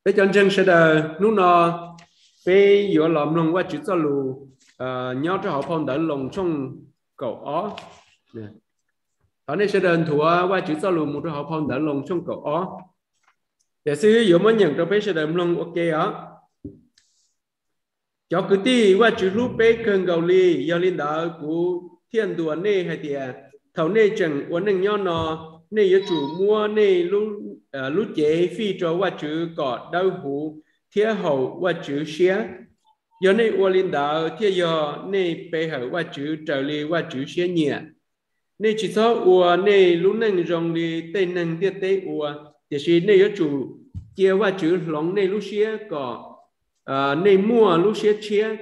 Peb cov ntseeg sawv daws, hnub no peb yuav los mloog Vajtswv txoj lus nyob rau hauv phau ntawv Loos tshooj kaum ob. Thov nej sawv daws nthuav Vajtswv txoj lus mus rau hauv phau ntawv Loos tshooj kaum ob. Tiam sis yuav muab nyeem rau peb sawv daws mloog ua ke os. Cov kwv tij, Vajtswv hlub peb kawg nkaus li, yog li ntawd kuv thiaj ntuas nej hais tias, thaum nej tseem ua neej nyob no, nej yuav tsum muab nej lub cev fij rau Vajtswv kom dawb huv thiab haum Vajtswv siab. Yog nej ua li ntawd thiaj yog nej pe hawm Vajtswv raws li Vajtswv siab nyiam. Nej tsis txhob ua nej lub neej zoo li tej neeg ntiaj teb ua, tiam sis nej yuav tsum cia Vajtswv hloov nej lub siab kom nej muaj lub siab tshiab,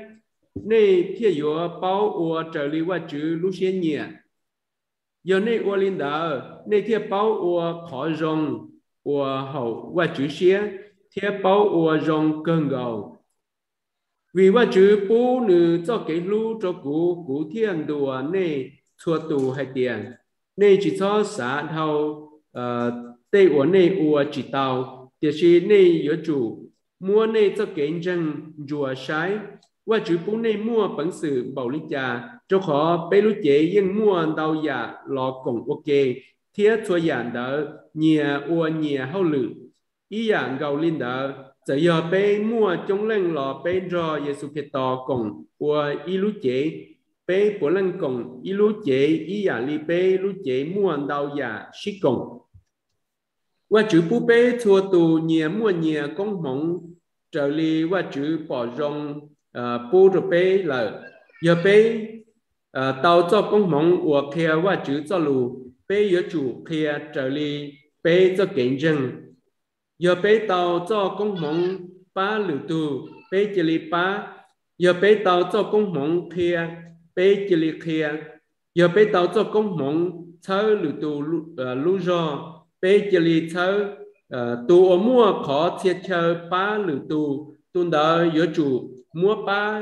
nej thiaj yuav paub ua raws li Vajtswv lub siab nyiam. Yog nej ua li ntawd, nej thiaj paub ua qhov zoo uas haum Vajtswv siab thiab paub ua zoo kawg nkaus. Vim Vajtswv pub nws txoj kev hlub rau kuv, kuv thiaj ntuas nej txhua tus hais tias, nej tsis txhob xav dhau tej uas nej ua tsis tau, tiam sis nej yuav tsum muab nej txoj kev ntseeg ntsuas saib. Vajtswv pub nej muaj peev xwm npaum li cas, rau qhov peb lub cev yeej muaj ntau yam los koom ua ke, thiab txhua yam ntawd nyias ua nyias hauj lwm. Ib yam nkaus li ntawd, txawm yog peb muaj coob leej los peb nrog Yexus Khetos koom ua ib lub cev. Peb puav leej koom ib lub cev ib yam li peb lub cev muaj ntau yam sib koom. Vajtswv pub peb txhua tus nyias muaj nyias koob hmoov raws li Vajtswv pom zoo pub rau peb lawm. Yog peb tau txoj koob hmoov uas qhia Vajtswv txoj lus, peb yuav tsum qhia raws li peb txoj kev ntseeg. Yog peb tau txoj koob hmoov pab lwm tus, peb cia li pab. Yog peb tau txoj koob hmoov qhia, peb cia li qhia. Yog peb tau txoj koob hmoov txhawb lwm tus lub zog, peb cia li txhawb. Tus uas muaj qhov txhia chaw pab lwm tus, tus ntawd yuav tsum muab pab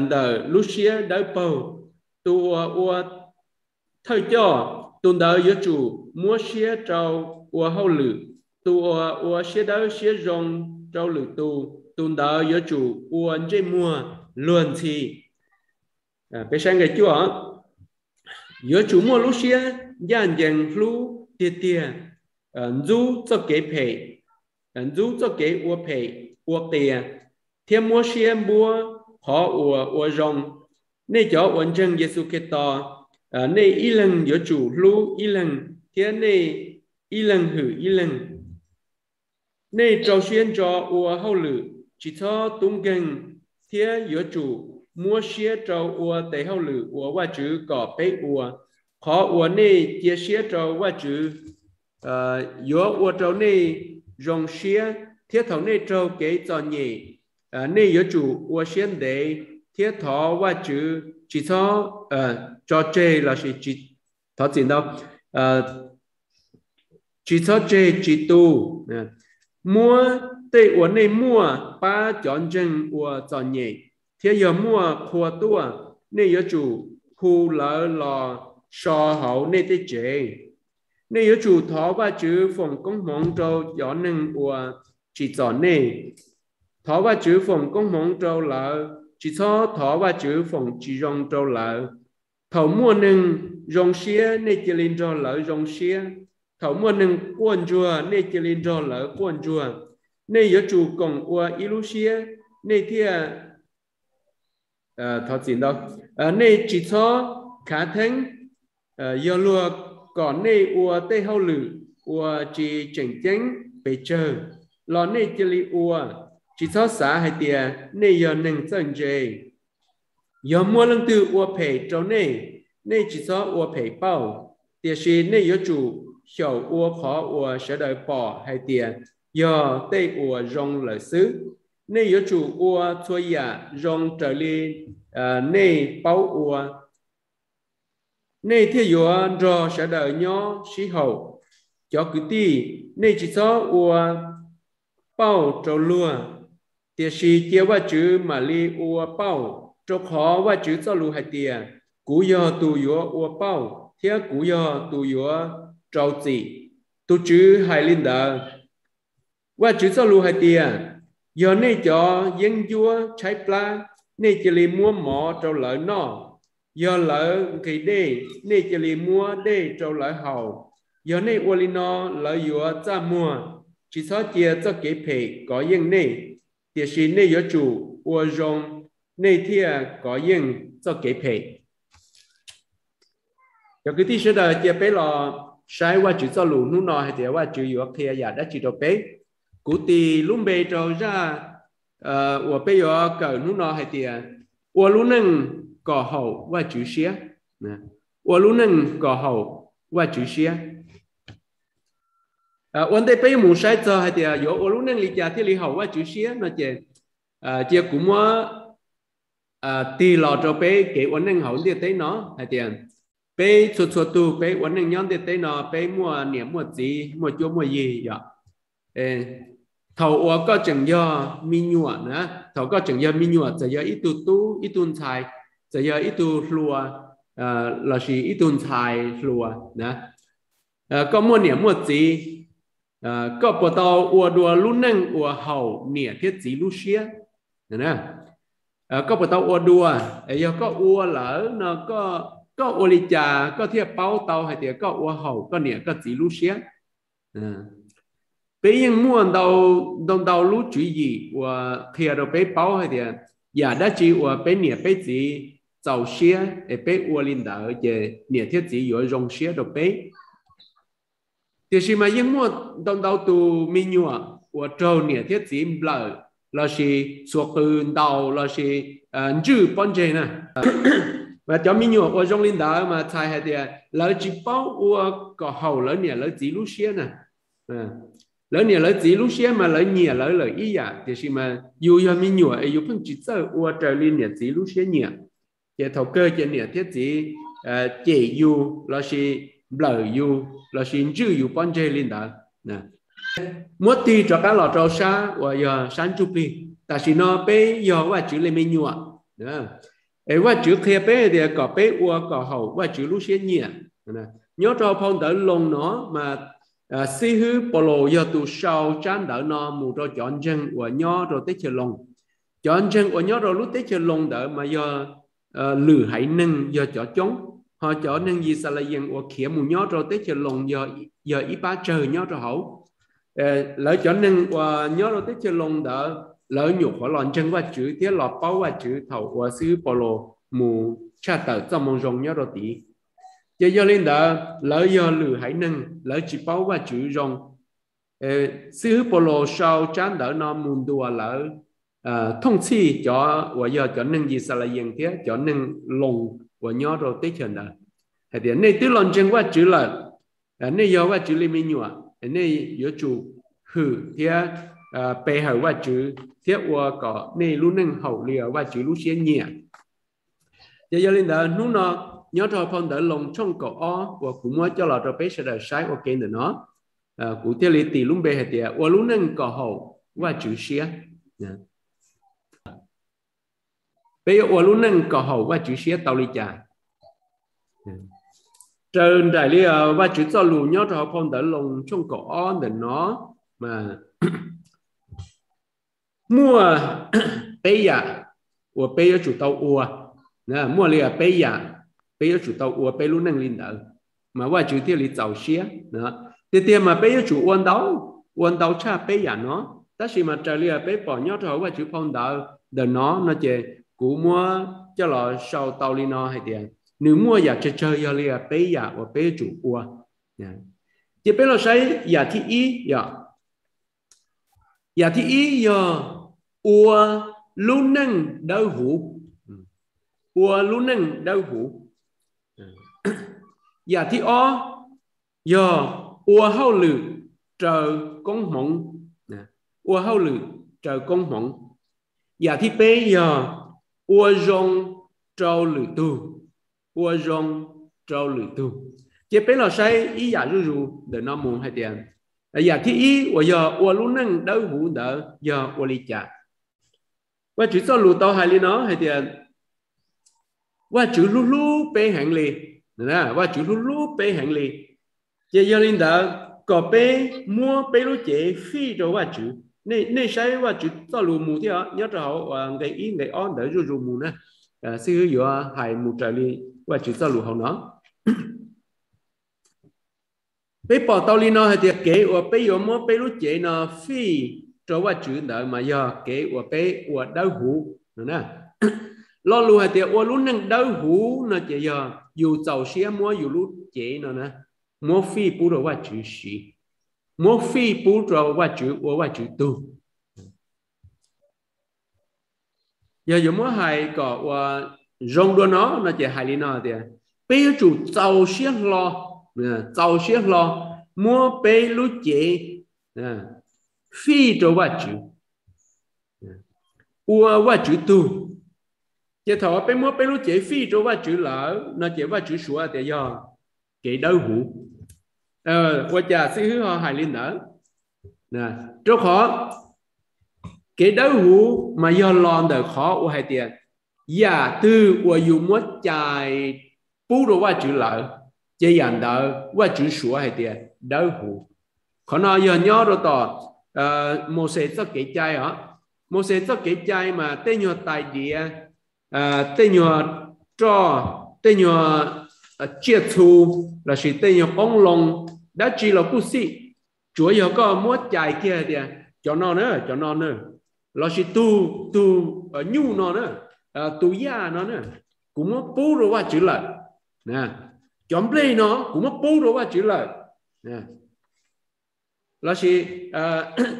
ntawm lub siab dawb paug. Tus uas ua thawj coj, tus ntawd yuav tsum muab siab rau ua hauj lwm. Tus uas ua siab dawb siab zoo rau lwm tus, tus ntawd yuav tsum ua ntsej muag luag ntxhi. Peb saib nqe cuaj, yuav tsum muaj lub siab ncaj ncees hlub tiag tiag, ntxub txoj kev phem, ntxub txoj kev ua phem ua qias, thiab muab siab npuab qhov uas ua zoo. Nej cov uas ntseeg Yexus Khetos, nej ib leeg yuav tsum hlub ib leeg, thiab nej ib leeg hwm ib leeg. Nej rau siab ntso ua hauj lwm, tsis txhob tub nkeeg, thiab yuav tsum muab siab rau ua tes hauj lwm uas Vajtswv kom peb ua. Qhov uas nej cia siab rau Vajtswv yuav ua rau nej zoo siab, thiab thaum nej raug kev txom nyem, nej yuav tsum ua siab ntev thiab thov Vajtswv tsis txhob tso tseg lossis thov txim ntau, tsis txhob tseg tsis tu. Muab tej uas nej muaj pab cov ntseeg uas txom nyem, thiab yog muaj qhua tuaj, nej yuav tsum hu lawv los so hauv nej tej tsev. Nej yuav tsum thov Vajtswv foom koob hmoov rau cov neeg uas tsim txom nej. Thov Vajtswv foom koob hmoov rau lawv, tsis txhob thov Vajtswv foom tsis zoo rau lawv. Thaum muaj neeg zoo siab, nej cia li nrog lawv zoo siab. Thaum muaj neeg quaj ntsuag, nej cia li nrog lawv quaj ntsuag. Nej yuav tsum koom ua ib lub siab, nej thiaj, thov txim ntau, nej tsis txhob khav theeb. Yog luag kom nej ua tej hauj lwm uas tsis tseem ceeb pes tsawg los nej cia li ua, tsis txhob xav hais tias nej yog neeg txawj ntse. Yog muaj leej twg ua phem rau nej, nej tsis txhob ua phem pauj, tiam sis nej yuav tsum xyaum ua qhov uas sawv daws pom hais tias yog tej uas zoo lawm xwb. Nej yuav tsum ua txhua yam zoo raws li nej paub ua, nej thiaj yuav nrog sawv daws nyob sib haum. Cov kwv tij, nej tsis txhob ua pauj rau luag, tiam sis cia Vajtswv mam li ua pauj, rau qhov Vajtswv txoj lus hais tias, kuv yog tus yuav ua pauj, thiab kuv yog tus yuav rau txim. Tus Tswv hais li ntawd. Vajtswv txoj lus hais tias, yog nej cov yeeb ncuab tshaib plab, nej cia li muab mov rau lawv noj, yog lawv nqhis dej, nej cia li muab dej rau lawv haus. Yog nej ua li no, lawv yuav txaj muag. Tsis txhob cia txoj kev phem kov yeej nej, tiam sis nej yuav tsum ua zoo, nej thiaj kov yeej txoj kev phem. Cov kwv tij sawv daws, cia peb los saib Vajtswv txoj lus hnub no hais tias Vajtswv yuav qhia yam dab tsi rau peb. Kuv tis lub npe rau zaj uas peb yuav kawm hnub no hais tias, ua lub neej kom haum Vajtswv siab. Ua lub neej kom haum Vajtswv siab. Ua ntej peb yuav mus saib txog hais tias yuav ua lub neej li cas thiaj li haum Vajtswv siab no ces, cia kuv muab tig los rau peb kev ua neej hauv ntiaj teb no hais tias, peb txhua txhua tug peb ua neej nyob ntiaj teb no peb muaj niam muaj txiv, muaj cuab muaj yig yom. Thaum uas koj tseem yog me nyuam na, thaum koj tseem yog me nyuam, txawm yog ib tug tub ib tug ntxhais, txawm yog ib tug hluas lossis ib tug ntxhais hluas na, koj muaj niam muaj txiv, koj puas tau ua dua lub neej uas haum niam thiab txiv lub siab? Koj puas tau ua dua? Yog koj ua lawm no, koj ua li cas koj thiaj paub tau hais tias koj ua haum koj niam koj txiv lub siab? Peb yeej muaj ntau ntau lub tswv yim uas qhia rau peb paub hais tias yam dab tsi uas peb niam peb txiv txaus siab es peb ua li ntawd ces niam thiab txiv yuav zoo siab rau peb. Tiam sis mas yeej muaj ntau ntau tus me nyuam uas raug niam thiab txiv nplawm lossis xuas qws ntaus lossis ntswj pob ntseg na. Mas cov me nyuam uas zoo li ntawd mas txhais hais tias lawv tsis paub ua kom haum lawv niam lawv txiv lub siab na. Lawv niam lawv txiv lub siab mas lawv nyiam lawv lawm ib yam, tiam sis mas yus yog me nyuam es yus pheej tsis txawj ua raws li niam txiv lub siab nyiam, ces thaum kawg ces niam thiab txiv cem yus lossis nplawm yus lossis ntswj yus pob ntseg li ntawd. Muab tig rov qab los rau sab uas yog sab ntsuj plig, tam sim no peb yog Vajtswv li me nyuam. Es Vajtswv qhia peb tias kom peb ua kom haum Vajtswv lub siab nyiam. Nyob rau phau ntawv Loos no mas xib hwb Paulus yog tus sau tsab ntawv no mus rau cov ntseeg uas nyob rau teb chaws Loos. Cov ntseeg uas nyob rau lub teb chaws Loos ntawd mas yog lwm haiv neeg yog cov coob, ho cov neeg Yixalayees uas khiav mus nyob rau teb chaws Loos yog ib pab tsawg nyob rau hauv. Lawv cov neeg uas nyob rau teb chaws Loos ntawd lawv nyuam qhuav los ntseeg Vajtswv thiab los paub Vajtswv thaum uas xib hwb Paulus mus tshaj tawm txoj moo zoo nyob rau tid. Ces yog li ntawd lawv yog lwm haiv neeg, lawv tsis paub Vajtswv zoo. Xib hwb Paulus sau tsab ntawv no mus ntuas lawv, thooj txhij cov uas yog cov neeg Yixalayees thiab cov neeg Loos uas nyob rau teb chaws ntawd hais tias, nej twb los ntseeg Vajtswv lawm, nej yog Vajtswv li me nyuam, nej yuav tsum hwm thiab pe hawm Vajtswv thiab ua kom nej lub neej haum li Vajtswv lub siab nyiam. Ces yog li ntawd hnub no nyob rau phau ntawv Loos tshooj kaum ob uas kuv muab coj los rau peb sawv daws saib ua ke ntawm no, kuv thiaj li tis lub npe hais tias ua lub neej kom haum Vajtswv siab. Peb yuav ua lub neej kom haum Vajtswv siab tau li cas? Raws nraim li Vajtswv txoj lus nyob rau hauv phau ntawv Loos tshooj kaum ob ntawm no mas muaj peb yam uas peb yuav tsum tau ua. Muaj li peb yam peb yuav tsum tau ua peb lub neej li ntawd, mas Vajtswv thiaj li txaus siab. Tiag tiag mas peb yuav tsum ua ntau, ua ntau tshaj peb yam no. Tab sis mas raws li peb pom nyob rau hauv Vajtswv phau ntawv ntawm no no ces kuv muab coj los sau tau li no hais tias nws muaj yam tsawg tsawg yog li peb yam uas peb yuav tsum ua. Ces peb los saib yam thib ib yom. Yam thib ib yog ua lub neej dawb huv. Ua lub neej dawb huv. Yam thib ob yog ua hauj lwm raws koob hmoov. Ua hauj lwm raws koob hmoov. Yam thib peb yog ua zoo rau lwm tug. Ua zoo rau lwm tug. Ces peb los saib ib yam zuj zus ntawm no mus hais tias yam thib ib uas yog ua lub neej dawb huv ntawd yog ua li cas. Vajtswv txoj lus tau hais li no hais tias Vajtswv hlub hlub peb heev li. Vajtswv hlub hlub peb heev li. Ces yog li ntawd kom peb muab peb lub cev fij rau Vajtswv. Nej saib Vajtswv txoj lus mus thiab, nyob rau hauv nqe ib nqe ob ntawd zuj zus mus na. Xib hwb yuav hais mus raws li Vajtswv txoj lus hauv no. Peb pom tau li no hais tias kev uas peb yuav muab peb lub cev no fij rau Vajtswv ntawd mas yog kev uas peb ua dawb huv no na. Lo lus hais tias ua lub neej dawb huv no ces yog yus txaus siab muab yus lub cev no na, muab fij pub rau Vajtswv siv, muab fij pub rau Vajtswv ua Vajtswv tug. Yog yuav muab hais kom ua zoo dua no no ces hais li no tias peb yuav tsum txaus siab hlo, txaus siab hlo muab peb lub cev fij rau Vajtswv, ua Vajtswv tug. Ces thaum peb muab peb lub cev fij rau Vajtswv lawm no ces Vajtswv suav tias yog kev dawb huv. Ua cas xib hwb ho hais li ntawd? Rau qhov kev dawb huv mas yog los ntawm qhov uas hais tias yam twg uas yus muab cais pub rau Vajtswv lawm, ces yam ntawd Vajtswv suav hais tias dawb huv. Qhov no yog nyob rau tom Mauxes txoj kev cai os. Mauxes txoj kev cai mas tej nyuag tais diav, tej nyuag roj, tej nyuag tsiaj txhu, lossis tej nyuag qoob loo, dab tsi los kuj xij, tsuav yog koj muab cais kiag tias cov no na, cov no na, lossis tus, tus nyuj no na, tus yaj no na, kuv muab pub rau Vajtswv lawm. Cov nplej no kuv muab pub rau Vajtswv lawm. Lossis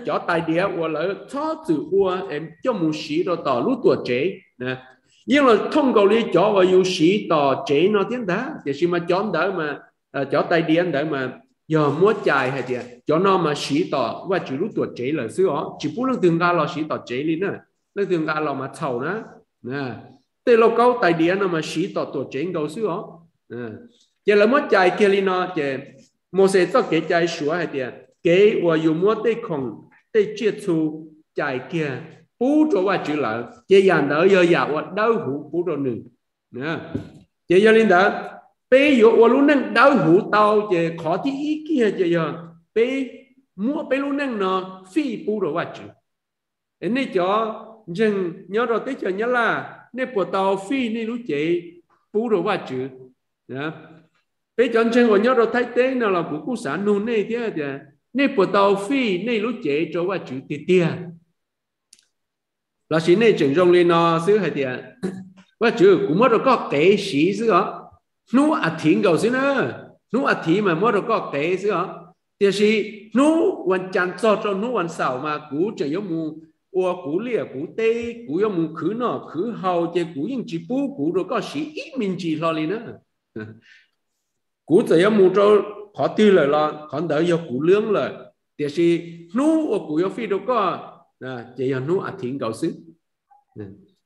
cov tais diav uas lawv txhob txwm ua es coj mus siv rau tom lub tuam tsev. Yeej los thooj nkaus li cov uas yus siv tom tsev no thiab ntag, tiam sis mas cov ntawd mas, cov tais diav ntawd mas yog muab cais hais tias cov no mas siv tom Vajtswv lub tuam tsev lawm xwb os, tsis pub leej twg nqa los siv tom tsev li na. Leej twg nqa los mas txhaum na. Tej lauj kaub tais diav no mas siv tom tuam tsev nkaus xwb os. Ces lawv muab cais kiag li no ces Mauxes txoj kev cai suav hais tias kev uas yus muab tej khoom, tej tsiaj txhu cais kiag pub rau Vajtswv lawm ces yam ntawd yog yam uas dawb huv pub rau nws. Ces yog li ntawd, peb yuav ua lub neej dawb huv tau ces qhov thib ib kiag ces yog peb muab peb lub neej no fij pub rau Vajtswv. Nej cov ntseeg nyob rau teb chaws Nyab Laj, nej puas tau fij nej lub cev pub rau Vajtswv? Peb cov ntseeg uas nyob rau Thaib teb no los kuv kuj xav nug nej thiab tias nej puas tau fij nej lub cev rau Vajtswv tiag tiag? Lossis nej tseem zoo li no xwb hais tias, Vajtswv, kuv muab rau koj qev siv xwb os, hnub a thiv nkaus xwb na, hnub a thiv mas muab rau koj qev xwb os, tiam sis hnub vas cas txog rau hnub vas xaum mas kuv tseem yuav mus ua kuv liaj kuv teb, kuv yuav mus khwv noj khwv haus ces kuv yeej tsis pub kuv rau koj siv ib me ntsis hlo li na. Kuv txawm yuav mus rau qhov twg lawm los qhov ntawd yog kuv lwb lawm, tiam sis hnub uas kuv yuav fij rau koj ces yog hnub a thiv nkaus xwb.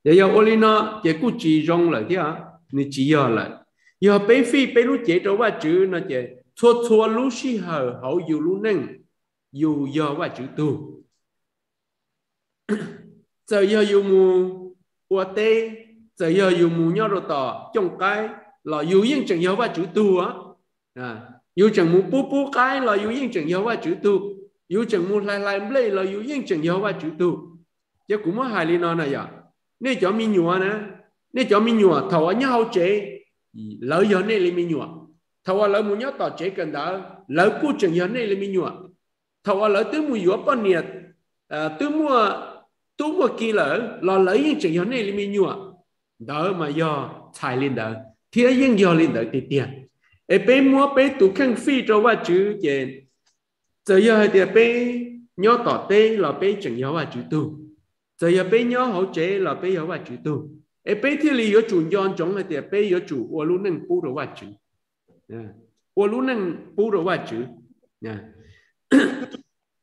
Yog, yog ua li no ces kuj tsis zoo lawm thiab, nws tsis yog lawm. Yog peb fij peb lub cev rau Vajtswv no ces txhua txhua lub sij hawm hauv yus lub neej yus yog Vajtswv tug. Txawm yog yus mus ua teb, txawm yog yus mus nyob rau tom cooj qaib los yus yeej tseem yog Vajtswv tug. Yus tseem mus pub pub qaib los yus yeej tseem yog Vajtswv tug, yus tseem mus hlais hlais nplej los yus yeej tseem yog Vajtswv tug. Ces kuv muab hais li no na yog, nej cov me nyuam na, nej cov me nyuam thaum uas nyob hauv tsev, lawv yog nej li me nyuam. Thaum uas lawv mus nyob tom tsev kawm ntawv, lawv kuj tseem yog nej li me nyuam. Thaum uas lawv twb mus yuav poj niam, twb muaj tub muaj ki lawm los lawv yeej tseem yog nej li me nyuam. Ntawd mas yog txhais li ntawd thiab yeej yog li ntawd tiag tiag. Es peb muab peb tus kheej fij rau Vajtswv ces txawm yog hais tias peb nyob tom teb los peb tseem yog Vajtswv tug, txawm yog peb nyob hauv tsev los peb yog Vajtswv tug. Es peb thiaj li yuav tsum nco ntsoov hais tias peb yuav tsum ua lub neej pub rau Vajtswv, ua lub neej pub rau Vajtswv.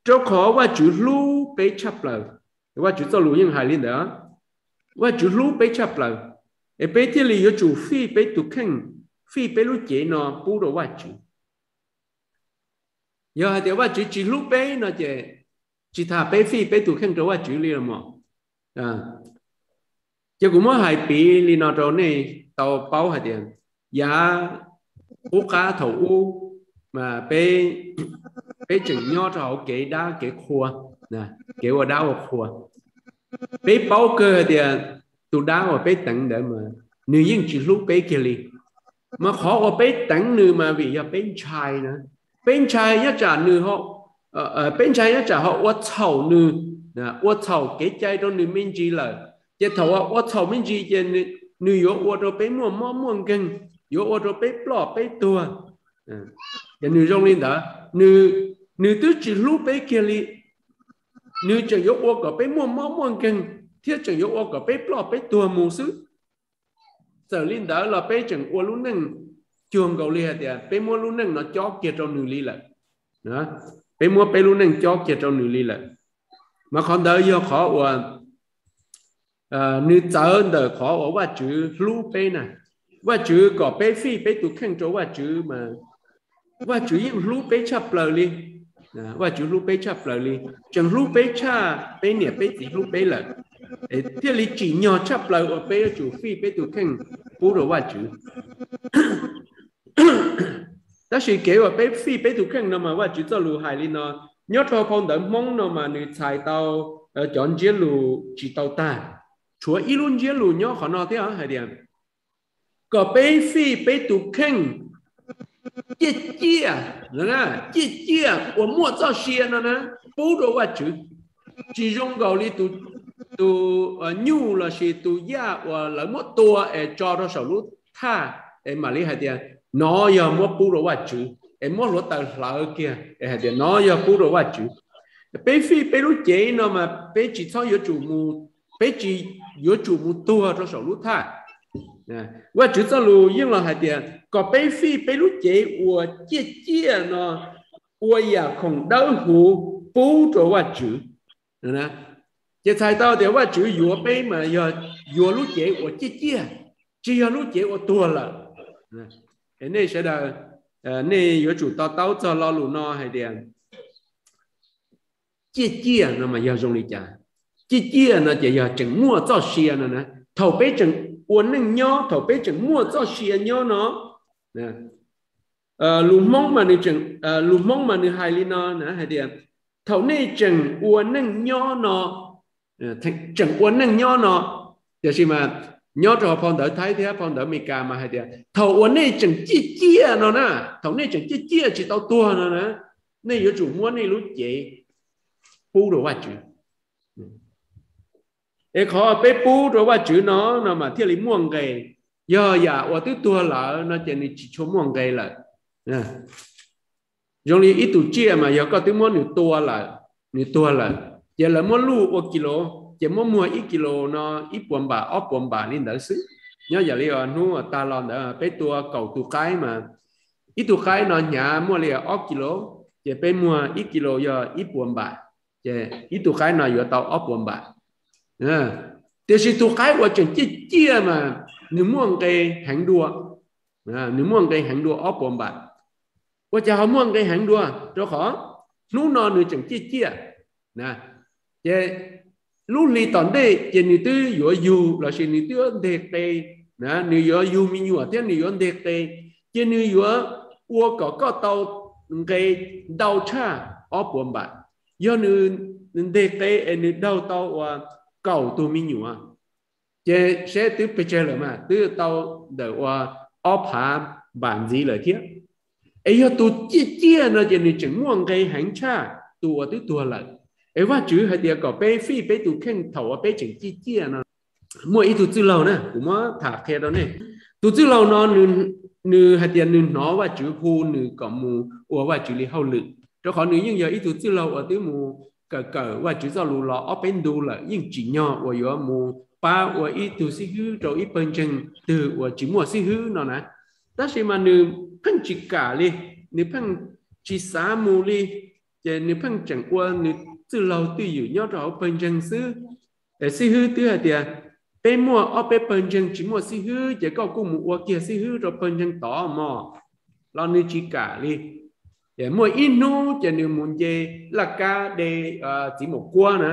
Rau qhov Vajtswv hlub peb tshaj plaws. Vajtswv txoj lus yeej hais li ntawd, Vajtswv hlub peb tshaj plaws, es peb thiaj li yuav tsum fij peb tus kheej, fij peb lub cev no pub rau Vajtswv. Yog hais tias Vajtswv tsis hlub peb no ces tsis tas peb fij peb tus kheej rau Vajtswv li los mas. Ces kuv muab hais piv li no rau nej tau paub hais tias, yav qub qab thaum ub, mas peb, peb tseem nyob rau hauv kev dab kev qhua, kev ua dab ua qhua. Peb paub kawg hais tias tus dab uas peb teev ntawd mas nws yeej tsis hlub peb kiag li. Mas qhov uas peb teev nws mas vim yog peb ntshai na. Peb ntshai nyob tsam nws, peb ntshai nyob tsam ho ua txhaum nws, ua txhaum kev cai rau nws me ntsis lawm. Ces thaum ua txhaum me ntsis ces nws yuav ua rau peb muaj mob muaj nkeeg, yuav ua rau peb ploj peb tuag. Ces nws zoo li ntawd, nws twb tsis hlub peb kiag li. Nws tseem yuav ua kom peb muaj mob muaj nkeeg thiab tseem yuav ua kom peb ploj peb tuag mus xwb. Txawm li ntawd los peb tseem ua lub neej cuag nkaus li hais tias peb muab lub neej no cob kiag rau nws li lawm. Peb muab peb lub neej cob kiag rau nws li lawm. Mas qhov ntawd yog qhov uas nws txawv ntawm qhov uas Vajtswv hlub peb na. Vajtswv kom peb fij peb tus kheej rau Vajtswv mas Vajtswv yeej hlub peb tshaj plaws li. Vajtswv hlub peb tshaj plaws li, tseem hlub peb tshaj peb niam peb txiv hlub peb lawm, thiaj li tsim nyog tshaj plaws uas peb yuav tsum fij peb tus kheej pub rau Vajtswv. Tab sis kev uas peb fij peb tus kheej no mas Vajtswv txoj lus hais li no, nyob rau phau ntawv Hmoob no mas nws txhais tau cov ntsiab lus tsis tau tag. Tshuav ib lub ntsiab lus nyob qhov no thiab hais tias kom peb fij peb tus kheej ciaj ciaj, ciaj ciaj uas muaj txoj sia no na, pub rau Vajtswv. Tsis zoo nkaus li tus nyuj lossis tus yaj uas lawv muab tua es tso rau saum lub thaj es mam li hais tias nov yog muab pub rau Vajtswv, es muab hluav taws hlawv kiag es hais tias nov yog pub rau Vajtswv. Peb fij peb lub cev no mas peb tsis txhob yuav tsum mus, peb tsis yuav tsum mus tuag rau saum lub thaj. Vajtswv txoj lus yeej los hais tias kom peb fij peb lub cev uas ciaj ciaj no ua yam khoom dawb huv pub rau Vajtswv. Ces txhais tau tias Vajtswv yuav peb mas yog yuav lub cev uas ciaj ciaj, tsis yog lub cev uas tuag lawm. Nej sawv daws, nej yuav tsum to taub txog lo lus no hais tias ciaj ciaj no mas yog zoo li cas? Ciaj ciaj no ces yog tseem muaj txoj sia no na. Thaum peb tseem ua neej nyob, thaum peb tseem muaj txoj sia nyob no, lus Hmoob mas nws, lus Hmoob mas nws hais li no na, hais tias thaum nej tseem ua neej nyob no, tseem ua neej nyob no, tiam sis mas nyob rau hauv phau ntawv Thaib thiab phau ntawv Amelikas mas hais tias thaum uas nej tseem ciaj ciaj no na, thaum nej tseem ciaj ciaj tsis tau tuag no na, nej yuav tsum muab nej lub cev pub rau Vajtswv. Es qhov peb pub rau Vajtswv no, no mas thiaj li muaj nqe. Yog yam uas twb tuag lawm no ces nws tsis tshua muaj nqe lawm. Zoo li ib tug tsiaj mas yog koj twb muab nws tua lawm, nws tuag lawm, ces lawv muab luj ua kis lus, ces muab muag ib kis lus no ib puas npam ob puas npam li ntawd xwb. Nyob yam li hnub tag los ntawd peb tua kaum tus qaib mas ib tug qaib no hnyav muaj li ob kis lus, ces peb muag ib kis lus yog ib puas npam, ces ib tug qaib no yuav tau ob puas npam. Tiam sis tus qaib uas tseem ciaj ciaj mas nws muaj nqe heev dua, nws muaj nqe heev dua ob puas npam. Ua cas ho muaj nqe heev dua? Rau qhov hnub no nws tseem ciaj ciaj, ces lub hli tom ntej ces nws twb yuav yug lossis nws twb yuav nteg qe, nws yuav yug me nyuam thiab nws yuav nteg qe, ces nws yuav ua kom koj tau nqe ntau tshaj ob puas npam. Yog nws nteg qe es nws daug tau uas kaum tus me nyuam, ces seb twb pes tsawg lawm mas twb tau ntawm uas ob phav npam ntxiv lawm thiab. Es yog tus ciaj ciaj no ces nws tseem muaj nqe heev tshaj tus uas twb tuag lawm. Es Vajtswv hais tias kom peb fij peb tus kheej thaum uas peb tseem ciaj ciaj no. Muaj ib tug txwj laug na, kuv muab tham qhia rau nej. Tus txwj laug no nws hais tias nws hnov Vajtswv hu nws kom mus ua Vajtswv li hauj lwm, rau qhov nws yeej yog ib tug txwj laug uas twb mus kawm kawm Vajtswv txoj lus los ob peb ntu lawm, yeej tsim nyog uas yuav mus pab ua ib tug xib hwb rau ib pawg ntseeg twg uas tsis muaj xib hwb no na. Tab sis mas nws pheej tsis kam li, nws pheej tsis xav mus li, ces nws pheej tseem ua nws txwj laug twj ywm nyob rau hauv pawg ntseeg xwb. Xib hwb twb hais tias peb muaj ob peb pawg ntseeg tsis muaj xib hwb, ces koj kuj mus ua kiag xib hwb rau pawg ntseeg tod mog, los nws tsis kam li. Muaj ib hnub ces nws mus nce laj kab de txiv maum kuab na,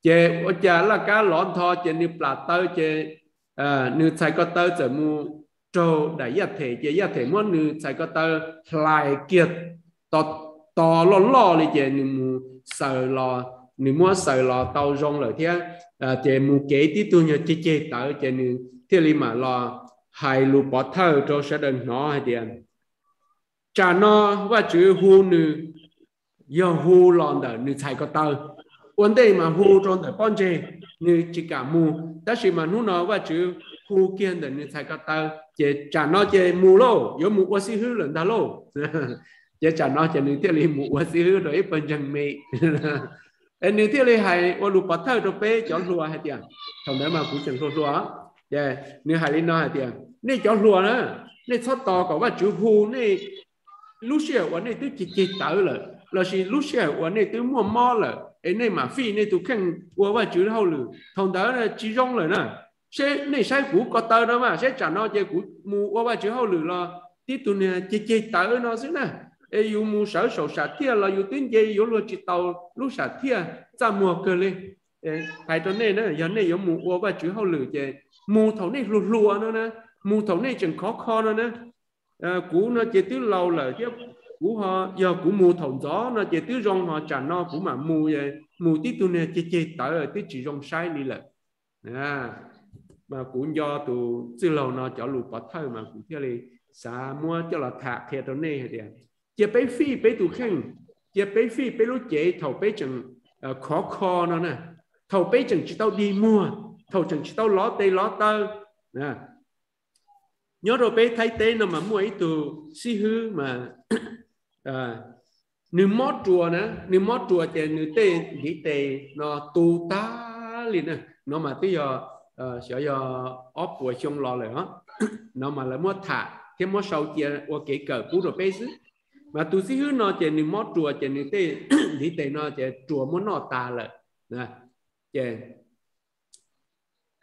ces ua cas laj kab lov ntho ces nws plam taw ces nws txhais ko taw txawm mus raug daim yaj them, ces yaj them muab nws txhais ko taw hlais kiag to, to loj loj li, ces nws mus xaws los, nws muab xaws los tau zoo lawm thiab. Ces mus kev tib tug nyuag ceg ceg tawv, ces nws thiaj li mam los hais lus pov thawj rau sawv daws hnov hais tias, tsam no Vajtswv hu nws, yog hu los ntawm nws txhais ko taw. Ua ntej mas hu rau ntawm pob ntseg, nws tsis kam mus, tab sis mas hnub no Vajtswv hu kiag ntawm nws txhais ko taw, ces tsam no ces mus lauj, yuav mus ua xib hwb lawm ntag lauj. Ces tsam no ces nws thiaj li mus ua xib hwb rau ib pawg ntseeg me. Es nws thiaj li hais ua lus pov thawj rau peb cov hluas hais tias, thaum ntawd mas kuv tseem hluas hluas, ces nws hais li no hais tias, nej cov hluas na, nej txhob tos kom Vajtswv hu nej lub sij hawm uas nej twb ceg ceg tawv lawm, lossis lub sij hawm uas nej twb muaj mob lawm es nej mam fij nej tus kheej ua Vajtswv hauj lwm, thaum ntawd tsis zoo lawm na. Seb nej saib kuv ko taw no mas, seb tsam no ces kuv mus ua Vajtswv hauj lwm los tib tug niag ceg ceg tawv no xwb na, es yus mus sawv saum sam thiaj los yus twb nce yuav luag tsis taus lub sam thiaj, txaj muag kawg li. Hais rau nej na, yog nej yuav mus ua Vajtswv hauj lwm ces mus thaum nej hluas hluas no na, mus thaum nej tseem khov kho no na. Kuv no ces twb laus lawm thiab, kuv ho, yog kuv mus thaum ntxov no ces twb zoo, ho tsam no kuv mam mus, mus tib tug niag ceg ceg tawv twb tsis zoo saib li lawm. Mas kuv nco tus txwj laug no cov lus pov thawj mas kuv thiaj li xav muab coj los tham qhia rau nej hais tias, cia peb fij peb tus kheej, cia peb fij peb lub cev thaum peb tseem khov kho no na, thaum peb tseem tsis tau dig muag, thaum tseem tsis tau lov tes lov taw. Nyob rau peb Thaib teb no mas muaj ib tug xib hwb mas nws mob ruas na, nws mob ruas ces nws tej ntiv tes no tu tag li na. No mas twb yog, xyov yog ob puas xyoo los lawm os. No mas lawv muab tham thiab muab sau cia ua kev kawm pub rau peb xwb. Mas tus xib hwb no ces nws mob ruas ces nws tej ntiv tes no ces ruas muab noj tas lawm. Ces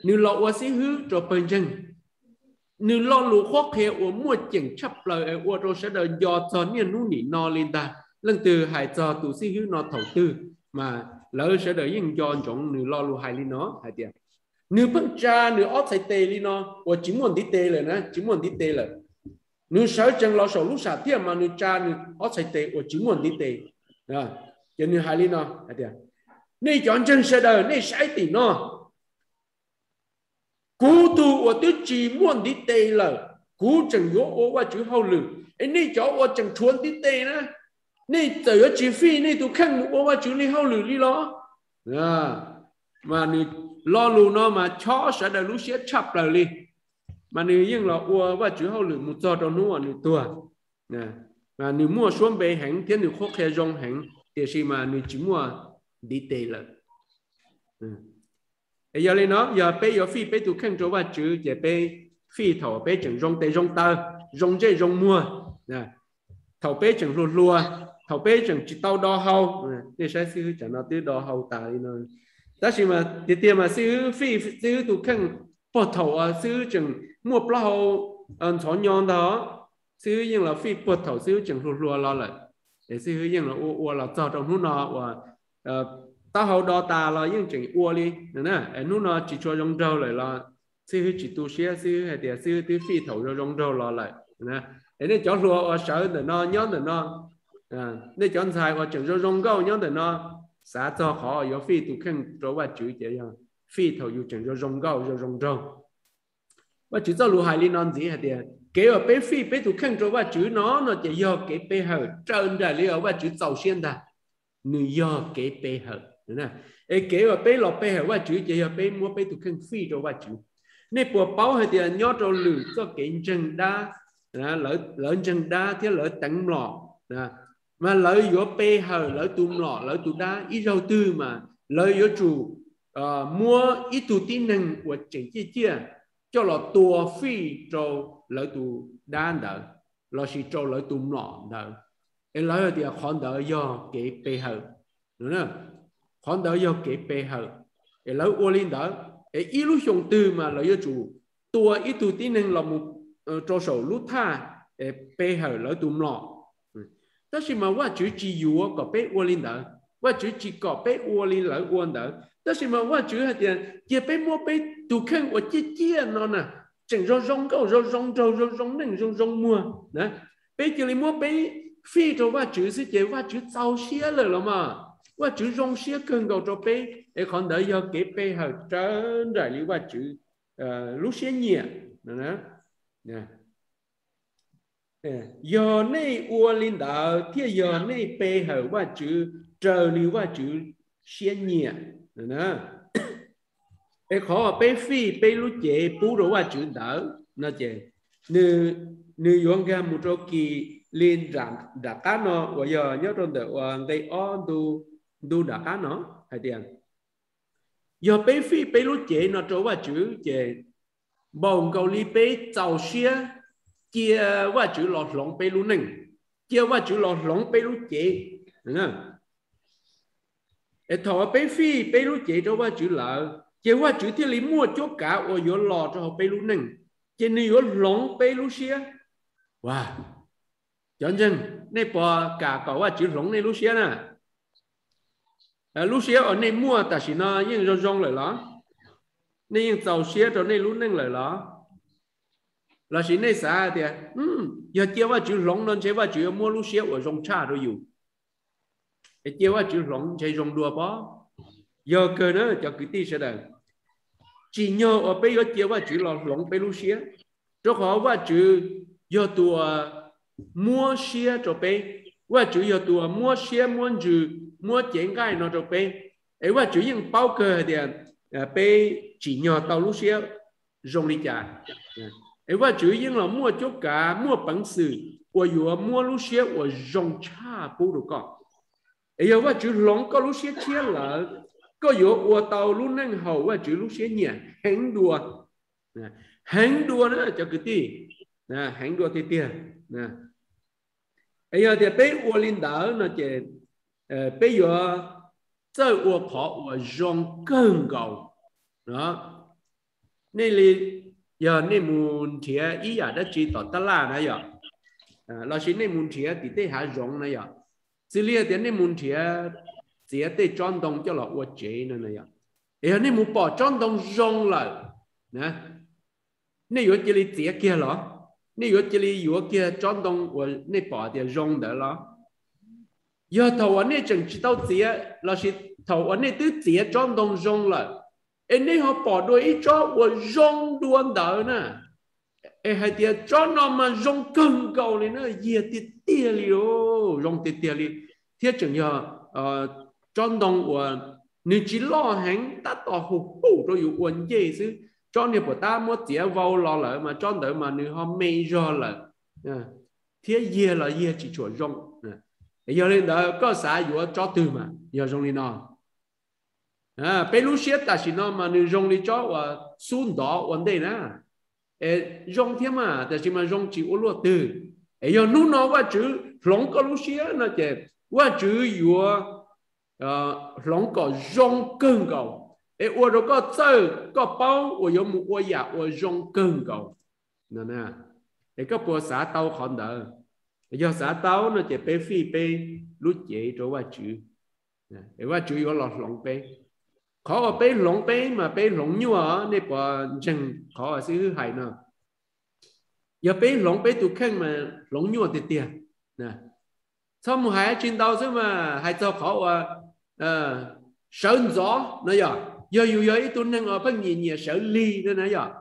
nws los ua xib hwb rau pawg ntseeg. Nws lo lus qhuab qhia uas muaj ceem tshaj plaws es ua rau sawv daws nco txog niaj hnub nim no li ntag. Leej twg hais txog tus xib hwb no thaum twg mas lawv sawv daws yeej nco ntsoov nws lo lus hais li no hais tias, nws pheej tsa nws ob txhais tes li no uas tsis muaj ntiv tes lawm na, tsis muaj ntiv tes lawm. Nws sawv tsees los saum lub sam thiaj mas nws tsa nws ob txhais tes uas tsis muaj ntiv tes. Ces nws hais li no hais tias, nej cov ntseeg sawv daws nej saib tim no, kuv tug uas twb tsis muaj ntiv tes lawm, kuv tseem yuav ua Vajtswv hauj lwm, es nej cov uas tseem tshuav ntiv tes na, nej txawm yuav tsis fij nej tus kheej mus ua Vajtswv li hauj lwm li los? Mas nws lo lus no mas chob sawv daws lub siab tshaj plaws li. Mas nws yeej los ua Vajtswv hauj lwm mus txog rau hnub uas nws tuag. Nws muaj suab npe heev thiab nws qhuab qhia zoo heev, tiam sis mas nws tsis muaj ntiv tes lawm. Es yog li no, yog peb yuav fij peb tus kheej rau Vajtswv ces peb fij thaum peb tseem zoo tes zoo taw, zoo ntsej zoo muag, thaum peb tseem hluas hluas, thaum peb tseem tsis tau do hau. Nej saib xib hwb tsam no twb do hau tas li no. Tab sis mas tiag tiag mas xib hwb fij xib hwb tus kheej puag thaum uas xib hwb tseem muaj plaub hau ntxhov nyo ntag. Xib hwb yeej los fij puag thaum xib hwb tseem hluas hluas los lawm, es xib hwb yeej los ua ua los txog rau hnub no uas taub hau do tas los yeej tseem ua li. Es hnub no tsis tshua zoo nraug lawm los xib hwb tsis tu siab, xib hwb hais tias xib hwb twb fij thaum zoo zoo nraug los lawm. Es nej cov hluas uas sawv ntawm no nyob ntawm no, nej cov ntxhais uas tseem zoo zoo nkauj nyob ntawm no, xav txog qhov yuav fij tus kheej rau Vajtswv ces yog fij thaum yus tseem zoo zoo nkauj zoo zoo nraug. Vajtswv txoj lus hais li no ntxiv hais tias kev uas peb fij peb tus kheej rau Vajtswv no no ces yog kev pe hawm raws nraim li uas Vajtswv txaus siab ntag. Nws yog kev pe hawm. Es kev uas peb los pe hawm Vajtswv ces yog peb muab peb tus kheej fij rau Vajtswv. Nej puas paub hais tias nyob rau lwm txoj kev ntseeg dab, lawv ntseeg dab thiab lawv teev mlom, mas lawv yuav pe hawm lawv tus mlom lawv tus dab ib zaug twg mas lawv yuav tsum muab ib tug tib neeg uas tseem ciaj ciaj coj los tua fij rau lawv tus dab ntawd lossis rau lawv tus mlom ntawd. Es lawv hais tias qhov ntawd yog kev pe hawm. Qhov ntawd yog kev pe hawm. Es lawv ua li ntawd, es ib lub xyoo twg mas lawv yuav tsum tua ib tug tib neeg los mus rau saum lub thaj es pe hawm lawv tus mlom. Tab sis mas Vajtswv tsis yuav kom peb ua li ntawd, Vajtswv tsis kom peb ua li lawv ua ntawd. Tab sis mas Vajtswv hais tias cia peb muab peb tus kheej uas ciaj ciaj no na, tseem zoo zoo nkauj, zoo zoo nraug, zoo zoo neej, zoo zoo muag na, peb cia li muab peb fij rau Vajtswv xwb ces Vajtswv txaus siab lawm los mas. Vajtswv zoo siab kawg nkaus rau peb, es qhov ntawd yog kev pe hawm raws nraim li Vajtswv lub siab nyiam. Yog nej ua li ntawd thiaj yog nej pe hawm Vajtswv raws li Vajtswv siab nyiam. Es qhov uas peb fij peb lub cev pub rau Vajtswv ntawd no ces nws yuav nkag mus rau kis li nram qab no uas yog nyob rau ntawm uas nqe ob ntu nram qab no hais tias, yog peb fij peb lub cev no rau Vajtswv ces npaum nkaus li peb txaus siab cia Vajtswv los hloov peb lub neej, cia Vajtswv los hloov peb lub cev. Es thaum uas peb fij peb lub cev rau Vajtswv lawm ces Vajtswv thiaj li muaj cuab kav uas yuav los rau hauv peb lub neej, ces nws yuav hloov peb lub siab. Cov ntseeg, nej puas kam kom Vajtswv hloov nej lub siab na? Lub siab uas nej muaj tam sim no yeej zoo zoo lawm los? Nej yeej txaus siab rau nej lub neej lawm los? Lossis nej xav tias yog cia Vajtswv hloov no ntshe Vajtswv yuav muab lub siab uas zoo tshaj rau yus, es cia Vajtswv hloov ntshe zoo dua pob? Yog kawg na cov kwv tij sawv daws, tsim nyog uas peb yuav cia Vajtswv los hloov peb lub siab, rau qhov Vajtswv yog tus uas muab siab rau peb, Vajtswv yog tus uas muab siab muab ntsws, muab cev nqaij no rau peb. Es Vajtswv yeej paub kawg hais tias peb tsim nyog tau lub siab zoo li cas. Es Vajtswv yeej los muaj cuab kav muaj peev xwm uas yuav muab lub siab uas zoo tshaj pub rau koj. Es yog Vajtswv hloov koj lub siab tshiab lawm, koj yuav ua tau lub neej haum Vajtswv lub siab nyiam heev dua, heev dua na cov kwv tij, heev dua tiag tiag. Es yog tias peb ua li ntawd no ces peb yuav txawj ua qhov uas zoo kawg nkaus. Nej li, yog nej mus nrhiav ib yam dab tsi tom tab laj na yom, lossis nej mus nrhiav tim tej hav zoov na yom, xws li tias nej mus nrhiav txiav tej tsob ntoo coj los ua tsev no na yom, es yog nej mus pom tsob ntoo zoo lawm, nej yuav cia li txiav kiag los? Nej yuav cia li yuav kiag tsob ntoo uas nej pom tias zoo ntawd los? Yog thaum uas nej tseem tsis tau txiav lossis thaum uas nej twb txiav tsob ntoo zoo lawm, es nej ho pom dua ib tsob uas zoo dua ntawd na, es hais tias tsob no mas zoo kawg nkaus li na, yiag tiag tiag li, zoo tiag tiag li, thiab tseem yog tsob ntoo uas nws tsis loj heev, tab tom huv huv rau yus ua ncej xwb, tsob niag puas tab muab txiav vau los lawm mas tsob ntawd mas nws ho me zog lawm, thiab yiag los yiag tsis tshua zoo. Yog li ntawd koj xav yuav tsob twg mas yog zoo li no? Peb lub siab tam sim no mas nws zoo li tsob uas xub ntov ua ntej na, es zoo thiab mas tab sis mas zoo tsis ua luaj twg. Es yog hnub no Vajtswv hloov koj lub siab no ces Vajtswv yuav hloov kom zoo kawg nkaus, es ua rau koj txawj koj paub uas yuav mus ua yam uas zoo kawg nkaus. Es koj puas xav tau qhov ntawd? Yog xav tau no ces peb fij peb lub cev rau Vajtswv, es Vajtswv yuav los hloov peb. Qhov uas peb hloov peb mas peb hloov nyuaj, nej puas ntseeg qhov uas xib hwb hais no? Yog peb hloov peb tus kheej mas hloov nyuaj tiag tiag. Txhob mus hais tsis ntau xwb mas hais txog qhov uas sawv ntxov no yom, yog yus yog ib tug neeg uas pheej nyiam nyiam sawv lig no na yom,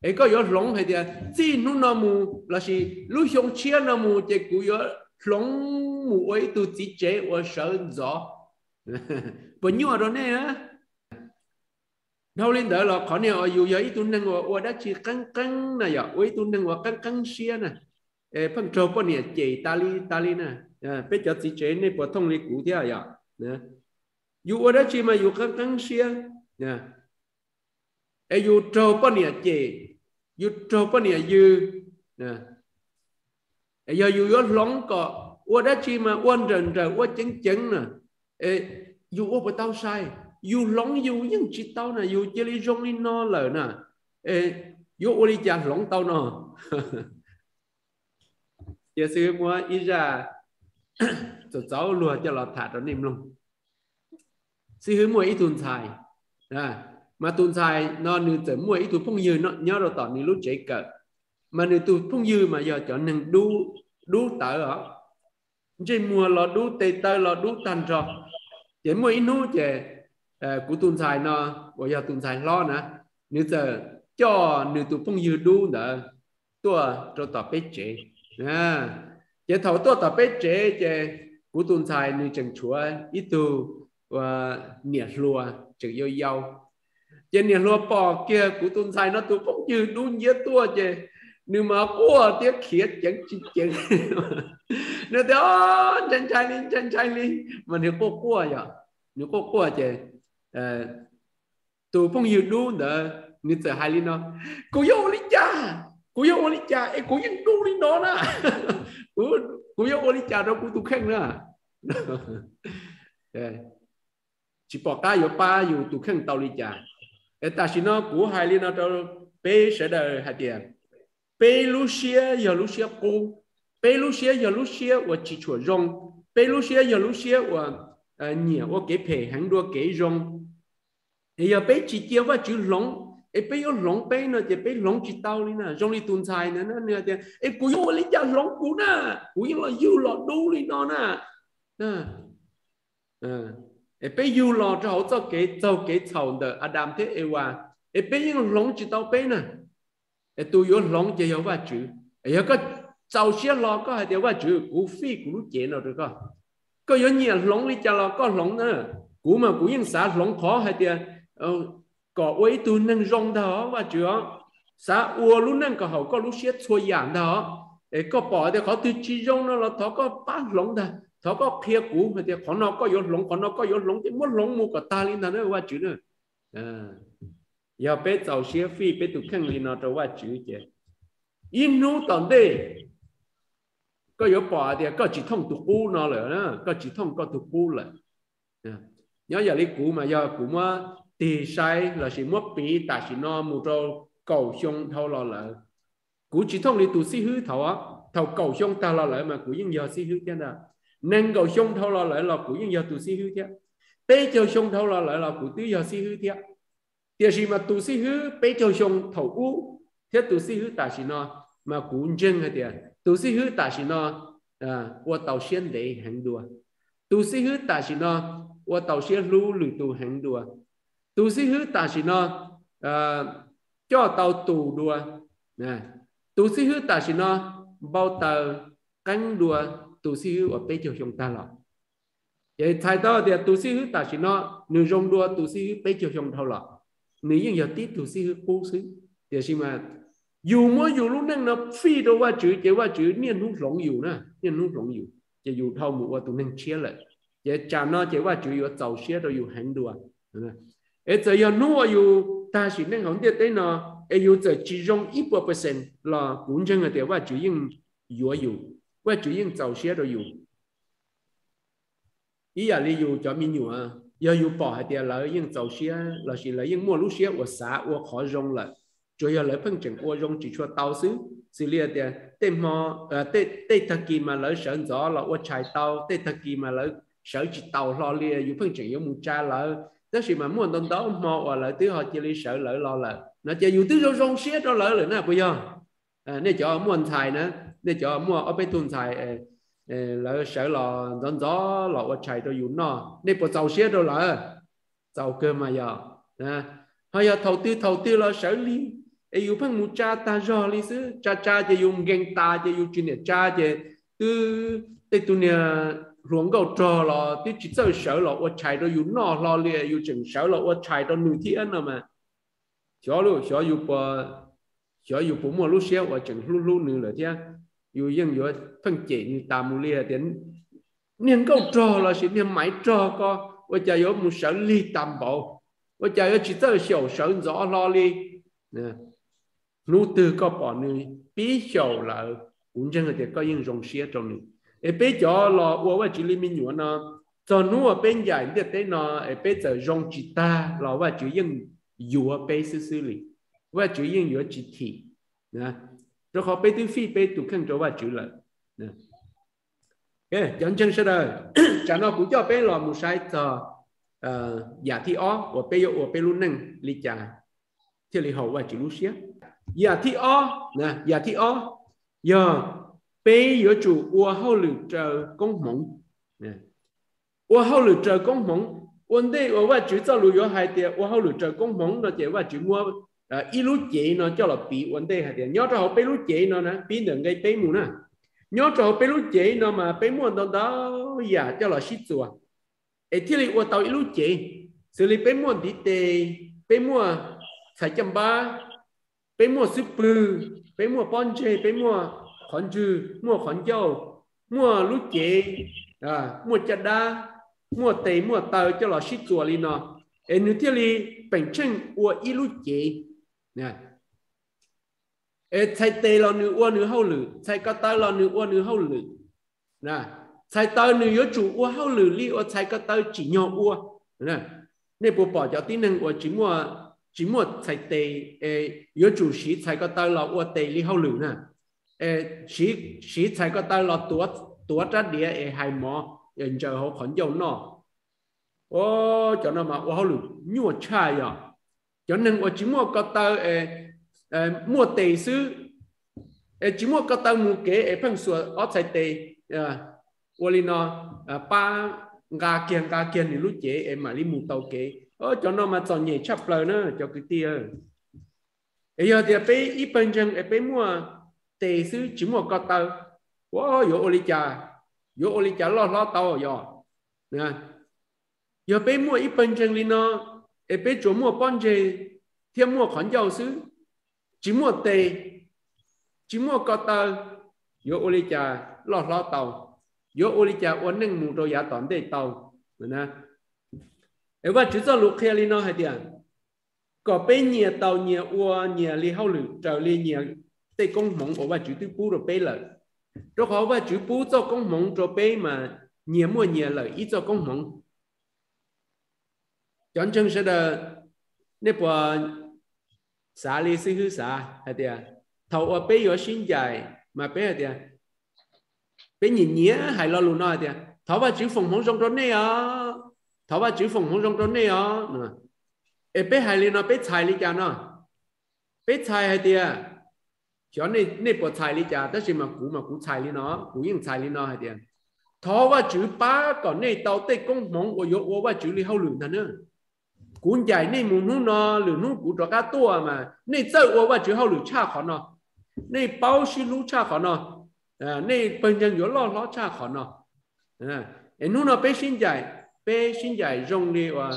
es koj yuav hloov hais tias txij hnub no mus lossis lub xyoo tshiab no mus ces kuv yuav hloov mus ua ib tug txiv tsev uas sawv ntxov, puas nyuaj rau nej? Dhau li ntawd los qhov niag uas yus yog ib tug neeg uas ua dab tsi qeeb qeeb na yom, ua ib tug neeg uas qeeb qeeb siab na, pheej raug poj niam cem tas li tas li na, peb cov txiv tsev nej puas thooj li kuv thiab yom? Yus ua dab tsi mas yus qeeb qeeb siab, es yus raug poj niam cem, yus raug poj niam yws, es yog yus yuav hloov kom ua dab tsi mas ua nrawm nrawm ua ceev ceev na, es yus ua puas tau sai? Yus hloov yus yeej tsis tau na, yus cia li zoo li no lawm na, es yuav ua li cas hloov tau no? Cia xib hwb muab ib zaj txaus txaus luag coj los tham rau nej mloog. Xib hwb muaj ib tug ntxhais, Mas tus ntxhais no nws txawm muaj ib tug phooj ywg nyob rau tom nws lub tsev kawm, mas nws tus phooj ywg mas yog cov neeg dub tawv os, ntsej muag los dub, tes taw los dub tag nrho. Ces muaj ib hnub ces kuv tus ntxhais no, uas yog tus ntxhais hlob na, nws txawm coj nws tus phooj ywg dub ntawd tuaj rau tom peb tsev. Ces thaum tuaj tom peb tsev ces kuv tus ntxhais nws tseem tshuav ib tug niam hluas tseem yau yau. Ces niam hluas pom kiag kuv tus ntxhais no tus phooj ywg dub nciab tuaj ces nws mas quaj thiab khiav ceev tsis ceev. Nws tias, ntshai ntshai li, ntshai ntshai li, mas nws quaj quaj yom, nws quaj quaj ces tus phooj ywg dub ntawd nws txawm hais li no, kuv yuav ua li cas, kuv yuav ua li cas es kuv yeej dub li no na, kuv yuav ua li cas rau kuv tus kheej na. Tsis pom qab yuav pab yus tus kheej tau li cas. Es tam sim no kuv hais li no rau peb sawv daws hais tias, peb lub siab yog lub siab qub, peb lub siab yog lub siab uas tsis tshua zoo, peb lub siab yog lub siab uas nyiam ua kev phem heev dua kev zoo. Es yog peb tsis cia Vajtswv hloov, es peb yuav hloov peb no ces peb hloov tsis tau li na. Zoo li tus ntxhais ntawd na, nws hais tias, es kuv yuav ua li cas hloov kuv na, kuv yeej los yug los dub li no na. Es peb yug los rau hauv txoj kev txaug kev txhaum ntawm Adas thiab Evas, es peb yeej hloov tsis tau peb na. Es tus yuav hloov ces yog Vajtswv. Yog koj txaus siab hlo koj hais tias, Vajtswv, kuv fij kuv lub cev no rau koj, koj yuav nyiam hloov li cas los koj hloov na. Kuv mas kuv yeej xav hloov qhov hais tias kom ua ib tug neeg zoo ntag os Vajtswv os. Xav ua lub neej kom haum koj lub siab txhua yam ntag os. Es koj pom tias qhov twg tsis zoo no los thov koj pab hloov ntag, thov koj qhia kuv hais tias qhov no koj yuav hloov, qhov no koj yuav hloov, ces muab hloov mus kom tag li ntag na Vajtswv na. Yog peb txaus siab fij peb tus kheej li no rau Vajtswv ces ib hnub tom ntej koj yuav pom tias koj tsis thooj tus qub no lawm, koj tsis thooj koj tus qub lawm. Nyob yam li kuv mas yog kuv muab tig saib lossis muab piv tam sim no mus rau kaum xyoo dhau los lawm, kuv tsis thooj li tus xib hwb thaum, thaum kaum xyoo tag los lawm mas kuv yeej yog xib hwb thiab ntag. Nees nkaum xyoo dhau los lawm los kuv yeej yog tus xib hwb thiab. Peb caug xyoo dhau los lawm los kuv twb yog xib hwb thiab. Tiam sis mas tus xib hwb peb caug xyoo thaum ub thiab tus xib hwb tam sim no mas kuv ntseeg hais tias tus xib hwb tam sim no ua tau siab ntev heev dua. Tus xib hwb tam sim no ua tau siab hlub lwm tus heev dua. Tus xib hwb tam sim no coj tau tus dua. Tus xib hwb tam sim no npau taws qeeb dua tus xib hwb uas peb caug xyoo tag los. Ces txhais tau tias tus xib hwb tam sim no nws zoo dua tus xib hwb peb caug xyoo dhau los. Nws yeej yog tib tug xib hwb qub xwb, tiam sis mas yus muab yus lub neej no fij rau Vajtswv ces Vajtswv niaj hnub hloov yus na, niaj hnub hloov yus ces yus dhau mus ua tus neeg tshiab lawm. Ces tsam no ces Vajtswv yuav txaus siab rau yus heev dua. Es txawm yog hnub uas yus tag sim neej hauv ntiaj teb no es yus txawm tsis zoo ib puas percent los kuv ntseeg hais tias Vajtswv yeej yuav yus, Vajtswv yeej txaus siab rau yus. Ib yam li yus cov me nyuam, yog yus pom hais tias lawv yeej txaus siab lossis lawv yeej muaj lub siab uas xav ua qhov zoo lawm, tsuas yog lawv pheej tseem ua zoo tsis tshua tau xwb. Xws li tias tej hmo, tej tag kis mas lawv sawv ntxov los ua tshais tau, tej tag kis mas lawv sawv tsis taus hlo li, yus pheej tseem yuav mus tsa lawv, tab sis mas muaj ntau ntau hmo uas lawv twb ho cia li sawv lawv los lawm no ces yus twb zoo zoo siab rau lawv lawm na puas yog? Nej cov muaj ntxhais na, nej cov muaj ob peb tug ntxhais, lawv sawv los ntxov ntxov los ua tshais rau yus noj, nej puas txaus siab rau lawv? Txaus kawg mas yog. Ho yog thaum twg thaum twg los sawv lig, es yus pheej mus tsa tag zog li xwb, tsa tsa ces yus nkees tas ces yus tsis niam tsa ces twb tej tug niag hluas nkauj rog los twb tsis txawj sawv los ua tshais rau yus noj hlo li, yus tseem sawv los ua tshais rau nws thiab no mas, xyov, xyov yus puas muaj lub siab uas tseem hlub hlub nws lawm thiab. Yus yeej yuav pheej cem nws tas mus li tias, niag nkauj rog lossis niag maiv rog ko, ua cas yuav mus sawv lig tas npaum, ua cas yuav tsis txawj xyaum sawv ntxov hlo li. Hnub twg koj pom nws pib xyaum lawm, kuv ntseeg tias koj yeej zoo siab rau nws. Es peb cov los ua Vajtswv li me nyuam no, txog hnub uas peb ncaim ntiaj teb no es peb txawm zoo tsis tag los Vajtswv yeej yuav peb xwb xwb li. Vajtswv yeej yuav tsis thim, rau qhov peb twb fij peb tus kheej rau Vajtswv lawm. Cov ntseeg sawv daws, tsam no kuv coj peb los mus saib txog yam thib ob uas peb yuav ua peb lub neej li cas thiaj li haum Vajtswv lub siab. Yam thib ob, yam thib ob yog peb yuav tsum ua hauj lwm raws koob hmoov. Ua hauj lwm raws koob hmoov. Ua ntej uas Vajtswv txoj lus yuav hais tias ua hauj lwm raws koob hmoov no ces Vajtswv muab ib lub cev no coj los piv ua ntej hais tias nyob rau hauv peb lub cev no na, pib ntawm nqe peb mus na, nyob rau hauv peb lub cev no mas peb muaj ntau ntau yam coj los sib txuas es thiaj li ua tau ib lub cev. Xws li peb muaj ntiv tes, peb muaj txhais caj npab, peb muaj xub pwg, peb muaj pob ntseg, peb muaj qhov ntswg, muaj qhov ncauj, muaj lub cev, muaj caj dab, muaj tes muaj taw coj los sib txuas li no, es nws thiaj li peem tsheej ua ib lub cev. Es txhais tes los nws ua nws hauj lwm, txhais ko taw los nws ua nws hauj lwm. Txhais taw nws yuav tsum ua hauj lwm li uas txhais ko taw tsim nyog ua. Nej puas pom cov tib neeg uas tsis muaj txhais tes es yuav tsum siv txhais ko taw los ua tes li hauj lwm na? Siv txhais ko taw los tuav rab diav es hais mov, ntsaws hauv qhov ncauj noj. Cov no mas ua hauj lwm nyuaj tshaj yog. Cov neeg uas tsis muaj ko taw, muaj tes xwb, es tsis muaj ko taw mus kev es pheej xuas ob txhais tes ua li no, pab nqa kiag nqa kiag nws lub cev es mam li mus tau kev. Cov no mas txom nyem tshaj plaws na cov kwv tij. Es yog tias peb ib pawg ntseeg es peb muaj tes xwb tsis muaj ko taw, yuav ua li cas, yuav ua li cas loj hlob tau yog? Yog peb muaj ib pawg ntseeg li no, es peb tsuas muaj pob ntseg thiab muaj qhov ncauj xwb, tsis muaj tes, tsis muaj ko taw, yuav ua li cas loj hlob tau? Yuav ua li cas ua neej mus rau yav tom ntej tau? Es Vajtswv txoj lus qhia li no hais tias, kom peb nyias tau nyias ua nyias li hauj lwm raws li nyias tej koob hmoov uas Vajtswv twb pub rau peb lawm. Rau qhov Vajtswv pub txoj koob hmoov rau peb mas nyias muaj nyias lawm ib txoj koob hmoov. Cov ntseeg sawv daws, nej puas xav li xib hwb xav hais tias thaum uas peb yuav sib ncaim mas peb hais tias, peb nyiam nyiam hais lo lus no hais tias thov Vajtswv foom hmoov zoo rau nej os, thov Vajtswv foom hmoov zoo rau nej os. Es peb hais li no peb txhais li cas no? Peb txhais hais tias, xyov nej puas txhais li cas tab sis mas kuv mas kuv txhais li no, kuv yeej txhais li no hais tias, thov Vajtswv pab kom nej tau tej koob hmoov uas yuav ua Vajtswv li hauj lwm ntag na. Kuv ncaim nej mus hnub no, lwm hnub kuv rov qab tuaj mas nej txawj ua Vajtswv hauj lwm tshaj qhov no, nej paub sib hlub tshaj qhov no, nej pawg ntseeg yuav loj hlob tshaj qhov no. Es hnub no peb sib ncaim, peb sib ncaim zoo li uas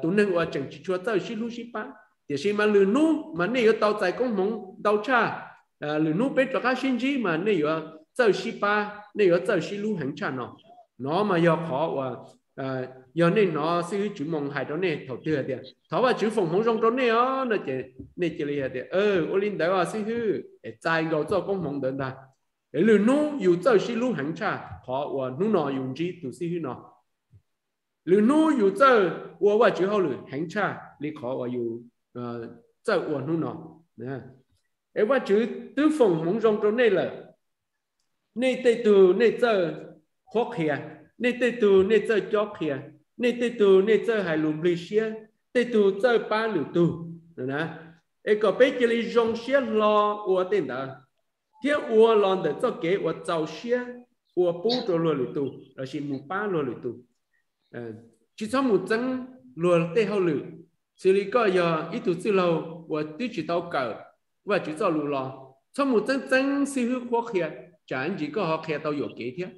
tus neeg uas tseem tsis tshua txawj sib hlub sib pab, tiam sis mas lwm hnub mas nej yuav tau txais koob hmoov ntau tshaj. Lwm hnub peb rov qab sib ntsib mas nej yuav txawj sib pab, nej yuav txawj sib hlub heev tshaj no. No mas yog qhov uas yog nej hnov xib hwb Tswv Moo hais rau nej thaum twg hais tias thov Vajtswv foom hmoov zoo rau nej os no ces nej cia li hais tias, ua li ntawd os xib hwb, es txais nkaus txoj koob hmoov ntawd ntag. Lwm hnub yus txawj sib hlub heev tshaj qhov uas hnub no yus ntsib tus xib hwb no. Lwm hnub yus txawj ua Vajtswv hauj lwm heev tshaj li qhov uas yus txawj ua hnub no. Es Vajtswv twb foom hmoov zoo rau nej lawm. Nej tej tug nej txawj qhuab qhia, nej tej tug nej txawj cob qhia, nej tej tug nej txawj hais lus nplig siab, tej tug txawj pab lwm tug. Es kom peb cia li zoo siab hlo ua tej ntawd, thiab ua los ntawm txoj kev uas txaus siab ua pub rau luag lwm tus lossis mus pab luag lwm tus. Tsis txhob mus txeeb luag tej hauj lwm. Xws li koj yog ib tug txwj laug uas twb tsis tau kawm Vajtswv txoj lus los, txhob mus txeeb txeeb xib hwb qhuab qhia, tsam ntsis koj ho qhia tau yuam kev thiab.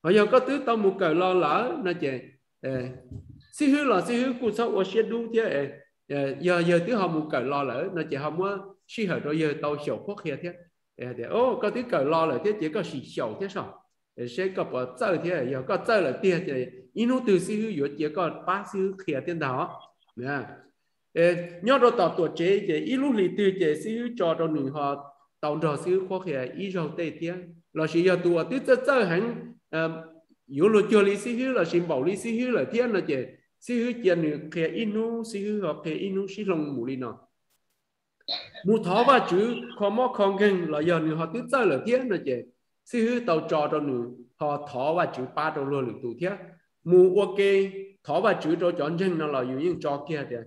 Ho yog koj twb tau mus kawm los lawm no ces xib hwb los xib hwb kuj txhob ua siab dub thiab. Yog yawg twb ho mus kawm los lawm no ces ho muab sij hawm rau yawg tau xyaum qhuab qhia thiab. Koj twb kawm los lawm thiab ces koj sim xyaum thiab soj, seb koj puas txawj thiab. Yog koj txawj lawm tiag ces ib hnub twg xib hwb yuav cia koj pab xib hwb qhia thiab ntag os. Nyob rau tom tuam tsev ces ib lub hlis twg ces xib hwb tso rau nws ho tau nrog xib hwb qhuab qhia ib zaug tej thiab. Lossis yog tus uas twb txawj txawj heev, yuav luag cuag li xib hwb lossis npaum li xib hwb lawm thiab no ces xib hwb cia nws qhia ib hnub, xib hwb ho qhia ib hnub sib hloov mus li no. Mus thov Vajtswv kho mob kho nkeeg los yog nws ho twb txawj lawm thiab no ces xib hwb tau tso rau nws ho thov Vajtswv pab rau luag lwm tus thiab. Mus ua ke thov Vajtswv rau cov ntseeg no los yus yeej tso kiag tias,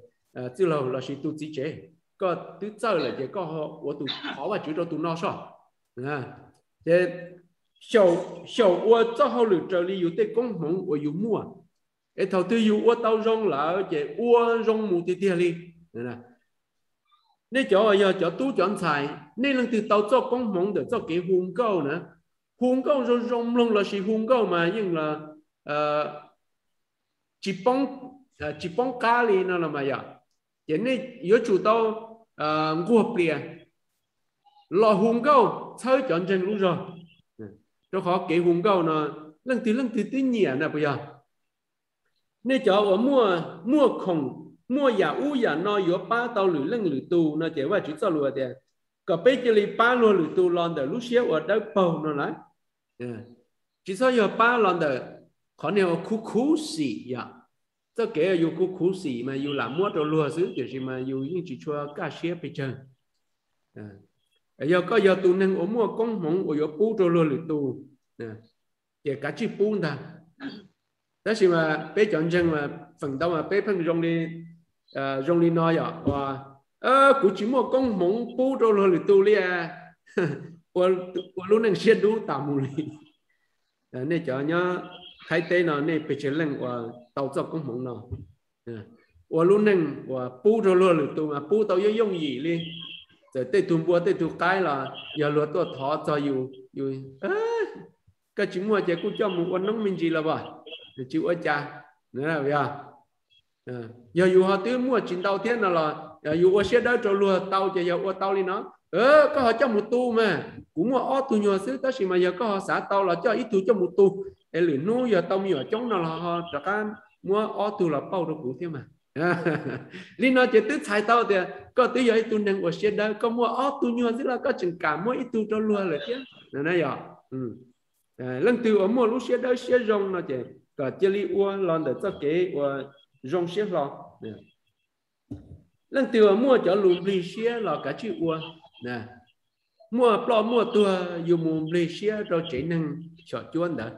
txwj laug lossis tus txiv tsev, koj twb txawj lawm ces koj ua tus thov Vajtswv rau tus no soj. Ces xyaum ua txoj hauj lwm raws li yus tej koob hmoov uas yus muaj, es thaum twg yus ua tau zoo lawm ces ua zoo mus tiag tiag li. Nej cov uas yog cov tub cov ntxhais, nej leej twg tau txoj koob hmoov ntawm txoj kev hu nkauj na, hu nkauj zoo zoo mloog lossis hu nkauj mas yeej tsis poob qab li no los mas yom, ces nej yuav tsum tau nquag plias los hu nkauj txhawb cov ntseeg lub zog, rau qhov kev hu nkauj no leej twg leej twg twb nyiam na puas yog? Nej cov uas muaj khoom, muaj yam ub yam no yuav pab tau lwm leej lwm tus no ces Vajtswv txoj lus tias kom peb cia li pab luag lwm tus los ntawm lub siab uas dawb paug no lawm. Tsis txhob yog pab los ntawm qhov niag uas khuv khuv xim yom. Txoj kev yus khuv khuv xim mas yus lam muab rau luag xwb tiam sis mas yus yeej tsis tshua kaj siab pes tsawg. Yog koj yog tus neeg uas muaj koob hmoov uas yuav pub rau luag lwm tus, ces kav tsij pub ntag. Tab sis mas peb cov ntseeg mas feem ntau mas peb pheej zoo li no yom, kuv tsis muaj koob hmoov pub rau luag lwm tus li, ua lub neej siab dub tas mus li. Nej cov nyob Thaib teb no nej pes tsawg leej uas tau txoj koob hmoov no, ua lub neej uas pub rau luag lwm tus mas pub tau yooj yooj yim li. Txawm tej tug npua tej tug qaib los yog luag tuaj thov txog yus, yus koj tsis muaj ces kuj coj mus ua noob me ntsis los as, tsis ua cas. Yog yus ho twb muaj tsis ntau thiab no los yus ua siab dawb rau luag tau ces yog ua tau li no, koj ho coj mus tu mas kuv muaj ob tug nyuag xwb tab sis mas yog koj ho xav tau los coj ib tug coj mus tu, es lwm hnub yog tau me nyuam coob no los ho rov qab muab ob tug los pauj rau kuv thiab mas. Li no ces twb txhais tau tias koj twb yog ib tug neeg ua siab dawb, koj muaj ob tug nyuag xwb los koj tseem kam muab ib tug rau luag lawm thiab. Yog leej twg uas muaj lub siab dawb siab zoo no ces kom cia li ua los ntawm txoj kev uas zoo siab hlo. Leej twg uas muaj cov lus nplig siab los kav tsij ua. Muaj ploj muaj tuag yus mus nplig siab rau tsev neeg xyom cuab ntawd.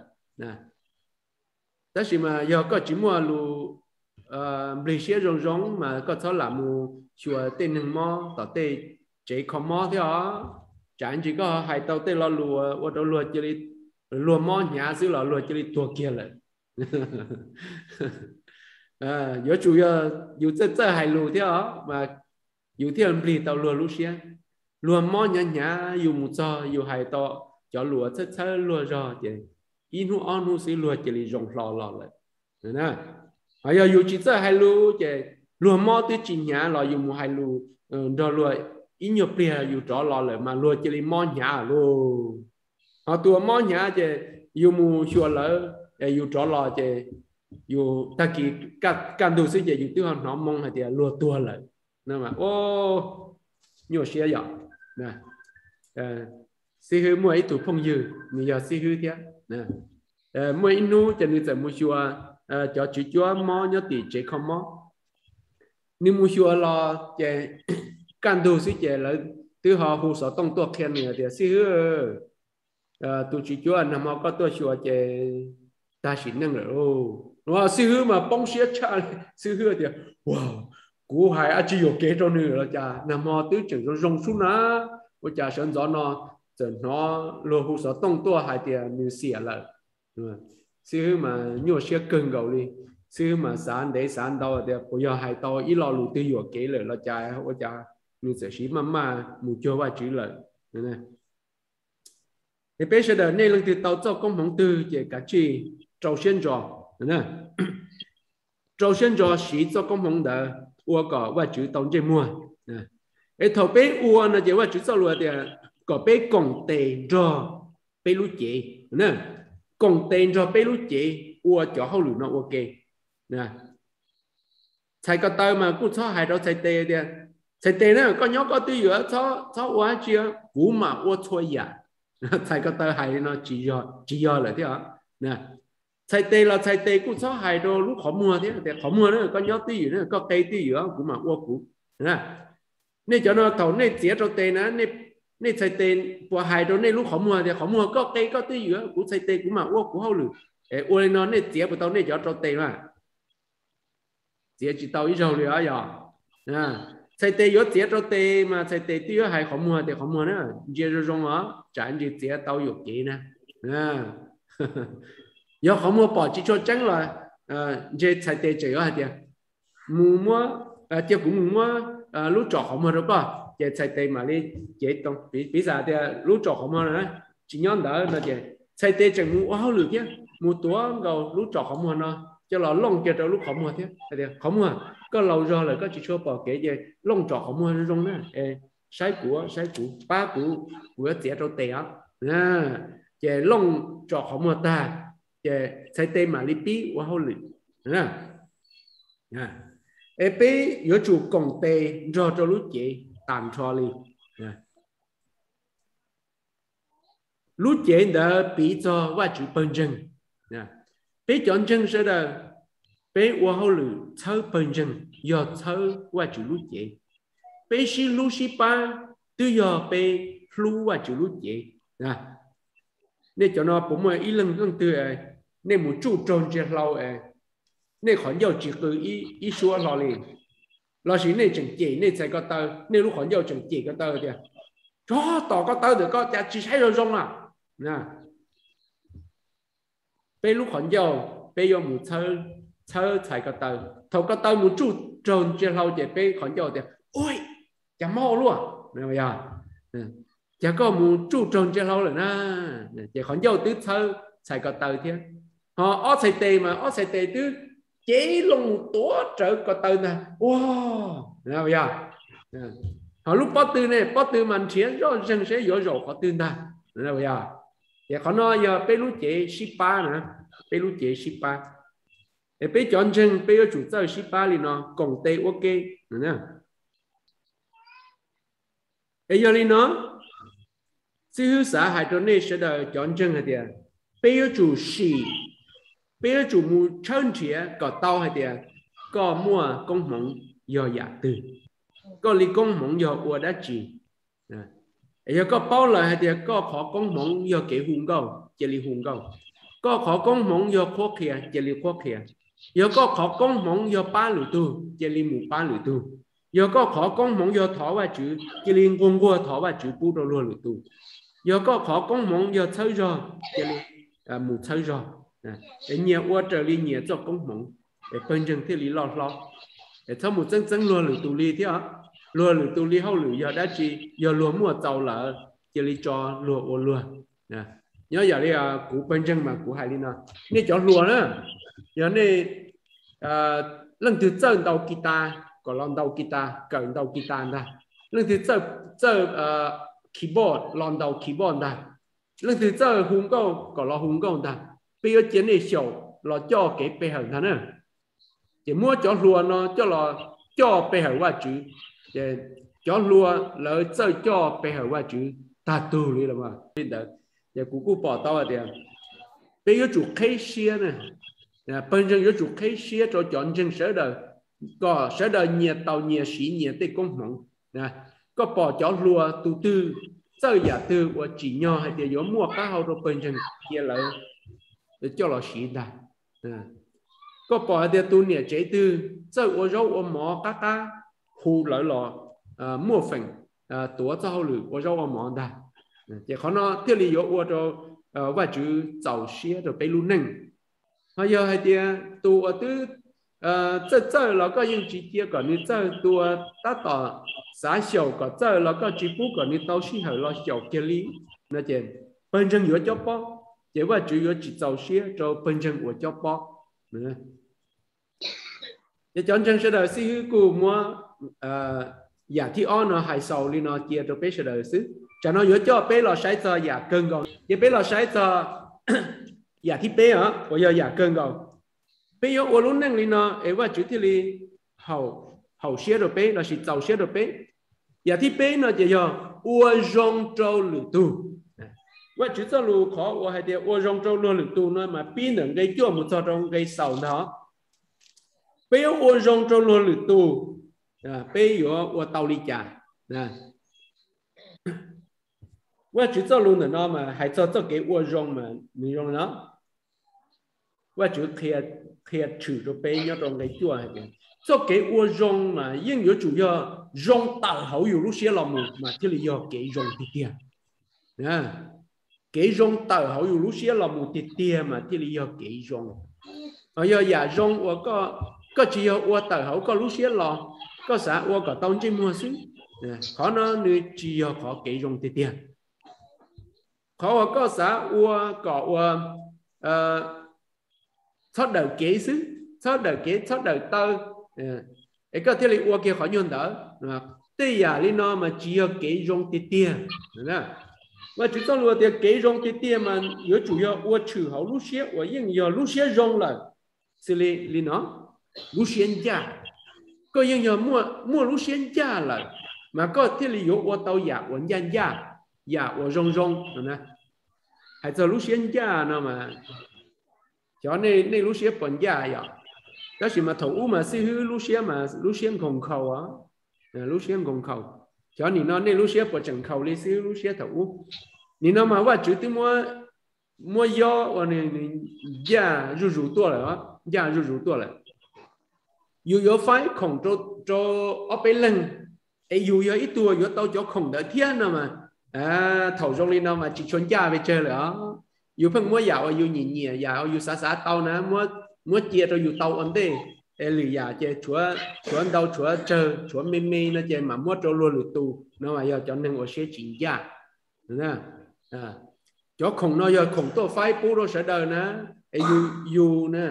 Tab sis mas yog koj tsis muaj lus nplig siab zoo zoo mas koj txhob lam mus xyuas tej neeg mob tom tej tsev kho mob thiab os. Tsam ntsis koj hais tau tej lo lus ua rau luag cia li, luag mob hnyav xwb los luag cia li tuag kiag lawm. Yuav tsum yog yus txawj txawj hais lus thiab os mas yus thiaj nplig tau luag lub siab. Luag mob hnyav hnyav yus mus txog yus hais tau cov lus txhawb txhawb luag zog ces ib hnub ob hnub xwb luag cia li zoo hlo los lawm. Ho yog yus tsis txawj hais lus ces luag mob twb tsis hnyav los yus mus hais lus nrog luag ib nyuag pliag yus rov los lawm mas luag cia li mob hnyav lauj. Ho tus uas mob hnyav ces yus mus xyuas lawv, yus rov los ces yus tag kis kaj ntug xwb ces yus twb ho hnov moo hais tias luag tuag lawm. Nyuaj siab yom. Xib hwb muaj ib tug phooj ywg nws yog xib hwb thiab. Muaj ib hnub ces nws txawm mus xyuas cov tswv cuab mob nyob tim tsev kho mob. Nws mus xyuas los ces kaj ntug xwb ces lawv twb ho hu xov tooj tuaj qhia nws tias, xib hwb, tus tswv cuab nag hmo koj tuaj xyuas ces tag sim neej lawm lauj. Xib hwb mas poob siab tshaj, xib hwb tias, ua, kuv hais dab tsi yuam kev rau nws los cas nag hmo twb tseem zoo zoo sub na, ua cas sawv ntxov no txawm hnov luag hu xov tooj tuaj hais tias nws xiam lawm. Xib hwb mas nyuaj siab kawg nkaus li. Xib hwb mas xav ntev xav ntau tias puas yog hais tau ib lo lus twg yuam kev lawm los cas ua cas nws txawm siv maj maj mus cuag Vajtswv lawm. Es peb sawv daws nej leej twg tau txoj koob hmoov twg ces kav tsij rau siab ntso, rau siab ntso siv txoj koob hmoov ntawd ua kom Vajtswv tau ntsej muag. Es thaum peb ua no ces Vajtswv txoj lus tias kom peb koom tes nrog peb lub cev, koom tes nrog peb lub cev ua cov hauj lwm no ua ke. Txhais ko taw mas kuj txhob hais rau txhais tes tias, txhais tes na, koj nyob koj twj ywm, txhob ua dab tsi, kuv mam ua txhua yam. Txhais ko taw hais li no tsis yog lawm thiab. Txhais tes los txhais tes kuj txhob hais rau lub qhov muag thiab tias, qhov muag na, koj nyob twj ywm na, koj qe twj ywm, kuv mam ua kuv. Nej cov no thaum nej txiav rau tes na, nej txhais tes puas hais rau nej lub qhov muag tias, qhov muag koj qe koj twj ywm, kuv txhais tes kuv mam ua kuv hauj lwm? Ua li no nej txiav puas tau nej cov rau tes mas? txiav tsis tau ib zaug li os yog. Txhais tes yuav txiav rau tes mas txhais tes twb yuav hais qhov muag tias qhov muag na, ntsia zoo zoo os, tsam ntsis txiav tau yuam kev na. Yog qhov muag pom tsis tshua tseeb los ntshe txhais tes tseem yuav hais tias mus muab, cia kuv mus muab lub tsom qhov muag rau koj, ces txhais tes mam li cev too, piv xam tias lub tsom qhov muag no tsis nyob ntawd no ces txhais tes tseem mus ua hauj lwm thiab mus tuav nkaus lub tsom qhov muag no coj los looj kiag rau lub qhov muag thiab. Qhov muag, koj laus zog lawm koj tsis tshua pom kev ces looj tsom qhov muag zoo zoo na, saib kuv, saib kuv, pab kuv, kuv yuav txiav rau tes os. Ces looj tsom qhov muag tag, ces txhais tes mam li pib ua hauj lwm. Es peb yuav tsum koom tes nrog rau lub cev tas nrho li. Lub cev ntawd piv txog Vajtswv pawg ntseeg. Peb cov ntseeg sawv daws, peb ua hauj lwm txhawb pawg ntseeg yog txhawb Vajtswv lub cev. Peb sib hlub sib pab twb yog peb hlub Vajtswv lub cev. Nej cov no puas muaj ib leeg leej twg nej mus tsuj raug ntsia hlau, nej qhov ncauj tsis qw ib suab hlo li, lossis nej tseem cem nej txhais ko taw, nej lub qhov ncauj tseem cem ko taw tias, tso tom ko taw ntawm koj cas tsis saib zoo zoo na. Peb lub qhov ncauj peb yuav mus txhawb txhais ko taw. Thaum ko taw mus tsuj raug ntsia hlau ces peb qhov ncauj tias, ua cas mob ua luaj, cas koj mus tsuj raug ntsia hlau lawm na, ces qhov ncauj twb txhawb txhais ko taw thiab. Ho ob txhais tes mas ob txhais tes twb cev loo mus tuav rawv ko taw ntag ua, yog. Ho lub pob tw ne, pob tw mas nrhiav zoj zeeg seb yuav zaum qhov twg ntag. Ces qhov no yog peb lub cev sib pab na, peb lub cev sib pab. Es peb cov ntseeg peb yuav tsum txawj sib pab li no, koom tes ua ke. Es yog li no, Xib Hwb xav hais rau nej sawv daws cov ntseeg hais tias, peb yuav tsum sim, peb yuav tsum mus tshawb nrhiav kom tau hais tias koj muaj koob hmoov yog yam twg, koj li koob hmoov yog ua dab tsi. Yog koj paub lawm hais tias koj qhov koob hmoov yog kev hu nkauj, cia li hu nkauj. Koj qhov koob hmoov yog qhuab qhia, cia li qhuab qhia. Yog koj qhov koob hmoov yog pab lwm tug, cia li mus pab lwm tug. Yog koj qhov koob hmoov yog thov Vajtswv, cia li nquag nquag thov Vajtswv pub rau luag lwm tus. Yog koj qhov koob hmoov yog txhawb zog, cia li mus txhawb zog. Es nyias ua raws li nyias txoj koob hmoov, es pawg ntseeg thiaj li loj hlob. Es txhob mus txeeb txeeb luag lwm tus li thiab. Luag lwm tus li hauj lwm yog dab tsi, yog luag muaj txaus lawm, cia li tso luag ua luag. Nyob yam li kuv pawg ntseeg mas kuv hais li no, nej cov hluas na, yog nej leej twg txawj ntaus kiv tas kom los ntaus kiv tas, kawm ntaus kiv tas ntag. Leej twg txawj keyboard los ntaus keyboard ntag. Leej twg txawj hu nkauj kom los hu nkauj ntag. Peb yuav cia nej xyaum los coj kev pe hawm ntag na. Ces muab cov hluas no coj los coj pe hawm Vajtswv, ces cov hluas lawv txawj coj pe hawm Vajtswv tag tug li los li ntawd. Ces kuv kuj pom tau hais tias peb yuav tsum qheb siab, pawg ntseeg yuav tsum qheb siab rau cov ntseeg sawv daws, kom sawv daws nyias tau nyias siv nyias tej koob hmoov. Koj pom cov hluas tus twg txawj yam twg uas tsim nyog hais tias yuav muaj qab hau rau pawg ntseeg, cia lawv coj los siv ntag. Koj pom hais tias tus niam tsev twg txawj ua zaub ua mov qab qab, hu lawv los muaj feem tuav txoj hauj lwm ua zaub ua mov ntag. Ces qhov no thiaj li yuav ua rau Vajtswv txaus siab rau peb lub neej. Ho yog hais tias tus uas twb txawj txawj los koj yeej tsis cia kom nws txawj, tus uas tab tom xav xyaum kom txawj los koj tsis pub kom nws tau sij hawm los xyaum kiag li, no ces pawg ntseeg yuav cob pob, ces Vajtswv yuav tsis txaus siab rau pawg ntseeg uas cob pob. Ces cov ntseeg sawv daws, Xib Hwb kuj muab yam thib ob no hais xaus li no cia rau peb sawv daws xwb. Tsam no yuav coj peb los saib txog yam kawg nkaus, ces peb los saib txog yam thib peb os, uas yog yam kawg nkaus. Peb yuav ua lub neej li no es Vajtswv thiaj li haum siab rau peb lossis txaus siab rau peb. Yam thib peb no ces yog ua zoo rau lwm tug. Vajtswv txoj lus qhov uas hais tias ua zoo rau luag lwm tug no mas pib ntawm nqe cuaj mus txog rau nqe xaus ntag. Peb yuav ua zoo rau luag lwm tus, peb yuav ua tau li cas? Vajtswv txoj lus ntawm no mas hais txog txoj kev ua zoo mas nws zoo no. Vajtswv qhia tshwm rau peb nyob rau nqe cuaj hais tias, txoj kev ua zoo mas yeej yuav tsum yog zoo tawm hauv yus lub siab los mus mas thiaj li yog kev zoo tiag tiag. Kev zoo tawm hauv yus lub siab los mus tiag tiag mas thiaj li yog kev zoo. Ho yog yam zoo uas koj tsis yog ua tawm hauv koj lub siab los, koj xav ua kom tau ntsej muag xwb, qhov no nws tsis yog qhov kev zoo tiag tiag. Qhov uas koj xav ua kom ua txhob dawm kev xwb, txhob dawm kev txhob dawm taw, es koj thiaj li ua kiag qhov nyuag ntawd. Tej yam li no mas tsis yog kev zoo tiag tiag. Vajtswv txoj lus tias kev zoo tiag tiag mas yuav tsum yog ua tshwm hauv lub siab uas yeej yog lub siab zoo lawm. Xws li li no, lub siab ncaj. Koj yeej yog muaj lub siab ncaj lawm mas koj thiaj li yuav ua tau yam uas ncaj ncaj, yam uas zoo zoo no. Hais txog lub siab ncaj no mas xyov nej lub siab puas ncaj yom? Tab sis mas thaum ub mas xib hwb lub siab mas lub siab nkhaus nkhaus, lub siab nkhaus nkhaus. Xyov nim no nej lub siab puas tseem nkhaus li xib hwb lub siab thaum ub. Nim no mas Vajtswv twb muab yob ua nws ncaj zuj zus tuaj lawm, ncaj zuj zus tuaj lawm. Yus yuav faib khoom rau ob peb leeg, es yus yog ib tug yuav tau cov khoom ntawd thiab no mas, thaum zoo li no mas tsis tshua ncaj pes tsawg lawm os. Yus pheej muab yam uas yus nyiam nyiam, yam uas yus xav xav tau na, muab cia rau yus tau ua ntej, es lwm yam ces tshuav ntau tshuav tsawg tshuav me me no ces mam muab rau luag lwm tus no mas yog cov neeg uas siab tsis ncaj. Cov khoom no yog khoom tuaj faib pub rau sawv daws na, es yus na,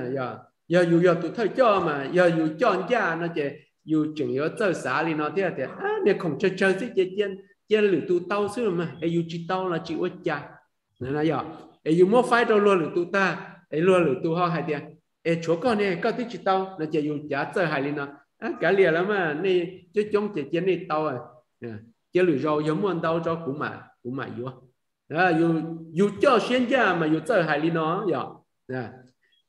yog yus yog tus thawj coj mas yog yus coj ncaj no ces yus tseem yuav txawj xav li no thiab tias niag khoom tsawg tsawg xwb ces cia lwm tus tau xwb los mas es yus tsis tau los tsis ua cas. Yog es yus muab faib rau luag lwm tus tag, es luag lwm tus ho hais tias es tshuav koj ne koj twb tsis tau no ces yus cav txawj hais li no, kav liam los mas nej coob coob ces cia nej tau, cia lwm zaus yog muaj ntau tso kuv mam yuav. Yus coj siab ncaj mas yus txawj hais li no yog.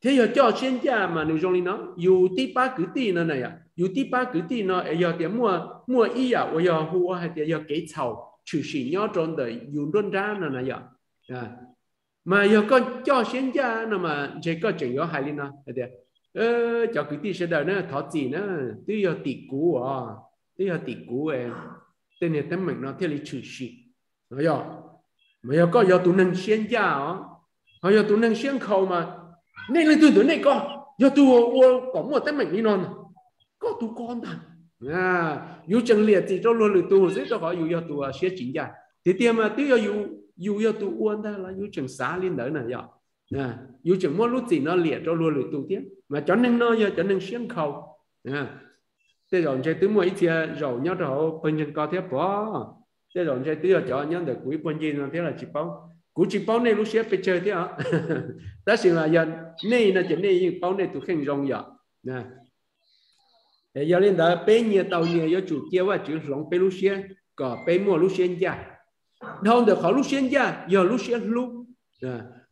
Thiab yog coj siab ncaj mas nws zoo li no, yus tib pab kwv tij no na, yus tib pab kwv tij no es yog tias muaj ib yam uas yog hu ua hais tias yog kev txhaum tshwm sim nyob rau ntawm yus nruab nrab no na yog, mas yog koj coj siab ncaj no mas ntshe koj tseem yuav hais li no hais tias cov kwv tij sawv daws na, thov txim na, twb yog tim kuv os, twb yog tim kuv tej niag teeb meem no thiaj li tshwm sim. Yog, mas yog koj yog tus neeg siab ncaj os, ho yog tus neeg siab nkhaus mas nej leej twg ntawm nej ko yog tus ua kom muaj teeb meem li no, koj tus ko ntag. Yus tseem liam txim rau luag lwm tus xwb rau qhov yus yog tus siab tsis ncaj. Tiag tiag mas twb yog yus yog tus ua ntag los yus tseem xav li ntawd na yog. Yus tseem muab lub txim no liam rau luag lwm tus thiab, mas cov neeg no yog cov neeg siab nkhaus. Tej zaum ntshe twb muaj ib txhia zaum nyob rau hauv pawg ntseeg ko thiab pom, tej zaum ntshe twb yog cov nyob ntawm kuv ib puag ncig no thiab los tsis paub. Kuv tsis paub nej lub siab pes tsawg thiab, tab sis mas yog nej no ces nej yeej paub nej tus kheej zoo yom. Yog li ntawd peb nyias tau nyias yuav tsum cia Vajtswv hloov peb lub siab kom peb muaj lub siab ncaj. Dhau ntawm qhov lub siab ncaj yog lub siab hlub,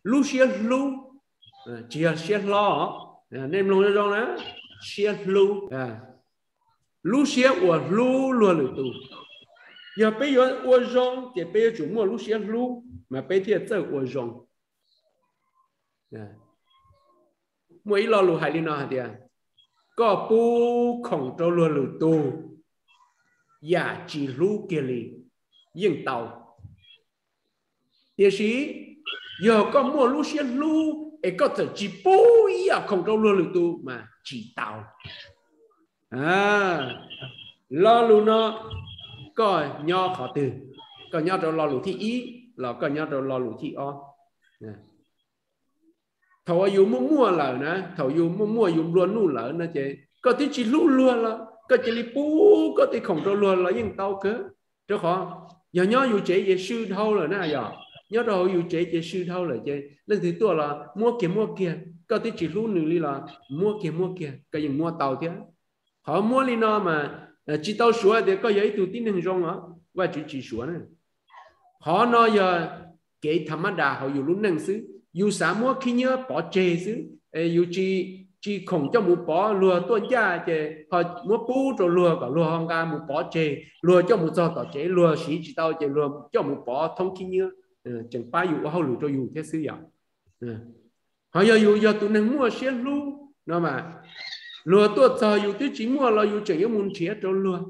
lub siab hlub, tsis yog siab hlob. Nej mloog zoo zoo na, siab hlub, lub siab uas hlub luag lwm tus. Yog peb yuav ua zoo ces peb yuav tsum muaj lub siab hlub mas peb thiaj txawj ua zoo. Muaj ib lo lus hais li no hais tias koj pub khoom rau luag lwm tus yam tsis hlub kiag li yeej tau, tiam sis yog koj muaj lub siab hlub es koj txawm tsis pub ib yam khoom rau luag lwm tus mas tsis tau. Lo lus no koj nyob qhov twg? Koj nyob rau lo lus thib ib los koj nyob rau lo lus thib ob? Thaum uas yus muaj muaj lawm na, thaum yus muaj muaj yus nplua nuj lawm no ces koj twb tsis hlub luag los koj cia li pub koj tej khoom rau luag los yeej tau kawg. Rau qhov yog nyob yus tsev ces swb dhau lawm na yog, nyob rau hauv yus tsev ces swb dhau lawm ces leej twg tuaj los muab kiag muab kiag, koj twb tsis hlub nws li los muab kiag muab kiag koj yeej muab tau thiab. Qhov muab li no mas tsis tau suav tias koj yog ib tug tib neeg zoo os, Vajtswv tsis suav na. Qhov no yog kev tham mab das hauv yus lub neej xwb. Yus xav muab khib nyiab pov tseg xwb, yus tsis khoom coj mus pov, luag tuaj ncaj ces ho muab pub rau luag kom luag ho nqa mus pov tseg, luag coj mus txog tom tsev luag siv tsis tau ces luag coj mus pov thoob khib nyiab, tseem pab yus ua hauj lwm rau yus thiab xwb yom. Ho yog yus yog tus neeg muaj siab hlub no mas Luag tuaj txog yus twb tsis muaj los yus tseem yuav mus nrhiav rau luag,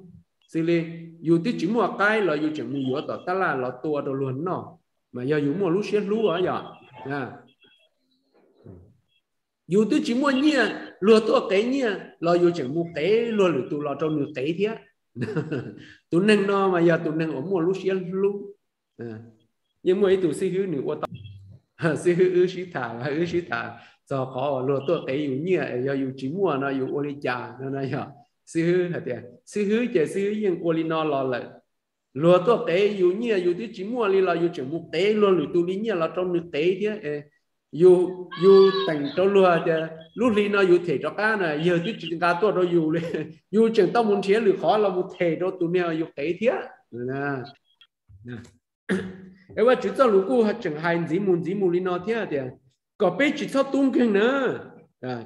xws li yus twb tsis muaj qaib los yus tseem mus yuav tom tab laj los tua rau luag noj, mas yog yus muaj lub siab hlub yom. Yus twb tsis muaj nyiaj, luag tuaj qev nyiaj los yus tseem mus qev luag lwm tus los rau nws qev thiab. Tus neeg no mas yog tus neeg uas muaj lub siab hlub. Yeej muaj ib tug xib hwb nws ua tau, xib hwb wb sib tham, wb sib tham txog qhov uas luag tuaj qev yus nyiaj es yog yus tsis muaj no yus ua li cas no. Yog xib hwb hais tias xib hwb ces xib hwb yeej ua li no los lawm. Luag tuaj qev yus nyiaj yus twb tsis muaj li los yus tseem mus qev luag lwm tus li nyiaj los rau nws qev thiab. Yus teem rau luag tias lub hli no yus them rov qab na, yawg twb tsis nqa tuaj rau yus li, yus tseem tau mus nrhiav lwm qhov los mus them rau tus niag yus qev thiab. Es Vajtswv txoj lus kuj tseem hais ntxiv mus ntxiv mus li no thiab tias kom peb tsis txhob tub nkeeg na,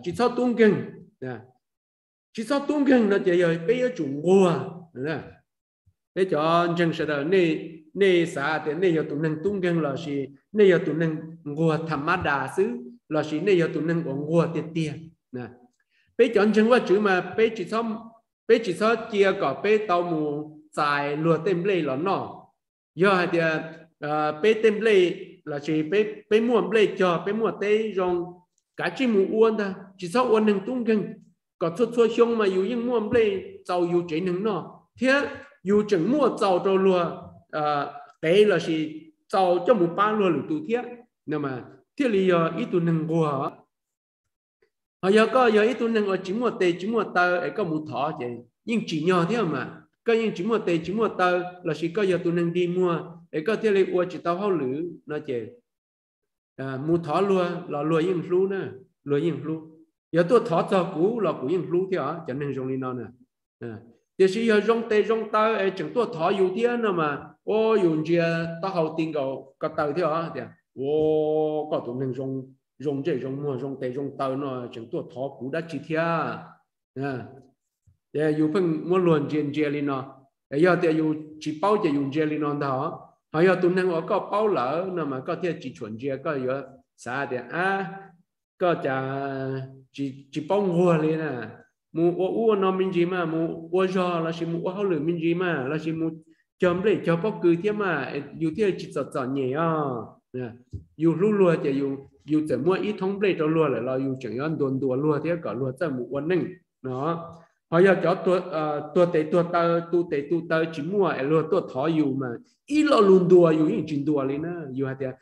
tsis txhob tub nkeeg. Tsis txhob tub nkeeg no ces yog peb yuav tsum nquag. Peb cov ntseeg sawv daws, nej xav tias nej yog tus neeg tub nkeeg lossis nej yog tus neeg nquag tham mab das xwb lossis nej yog tus neeg uas nquag tiag tiag? Peb cov ntseeg Vajtswv mas peb tsis txhob cia kom peb tau mus txais luag tej nplej los noj. Yog hais tias peb tej nplej lossis peb muaj nplej cog, peb muaj teb zoo, kav tsij mus ua ntag, tsis txhob ua neeg tub nkeeg. Kom txhua txhua xyoo mas yus yeej muaj nplej txaus yus tsev neeg noj thiab yus tseem muaj txaus rau luag qev lossis txaus coj mus pab luag lwm tus thiab, thiaj li yog ib tug neeg nquag. Ho yog koj yog ib tug neeg uas tsis muaj tes tsis muaj taw es koj mus thov ces yeej tsim nyog thiab mas, koj yeej tsis muaj tes tsis muaj taw lossis koj yog tus neeg dig muag es koj thiaj li ua tsis tau hauj lwm no ces mus thov luag los luag yeej hlub na, luag yeej hlub. Yog tuaj thov txog kuv los kuv yeej hlub thiab os, cov neeg zoo li no na. Tiam sis yog zoo tes zoo taw es tseem tuaj thov yus thiab no mas, ua yus ntsia taub hau ti nkaus ko taw thiab os, tias ua koj tus neeg zoo ntsej zoo muag zoo tes zoo taw no tseem tuaj thov kuv dab tsi thiab? Yus pheej muab luag ntsia ntsia li no. Yog tias yus tsis paub ces yus ntsia li no ntag. Ho yog tus neeg uas koj paub lawm no mas koj thiaj tsis tshua ntsia, koj yuav xav tias a, koj cas tsis paub nquag li na, mus ua ub ua no me ntsis mas, mus ua zog lossis mus ua hauj lwm me ntsis mas lossis mus cog nplej cog pob kws thiab mas yus thiaj tsis txom txom nyem os. Yus hlub luag ces yus txawm muab ib thoob nplej rau luag lawm los yus tseem yuav ntuas ntuas luag thiab kom luag txawj mus ua neej no. Ho yog cov tuag tes tuag taw, tu tes tu taw tsis muaj es luag tuaj thov yus mas ib lo lus ntuas yus yeej tsis ntuas li na. Yus hais tias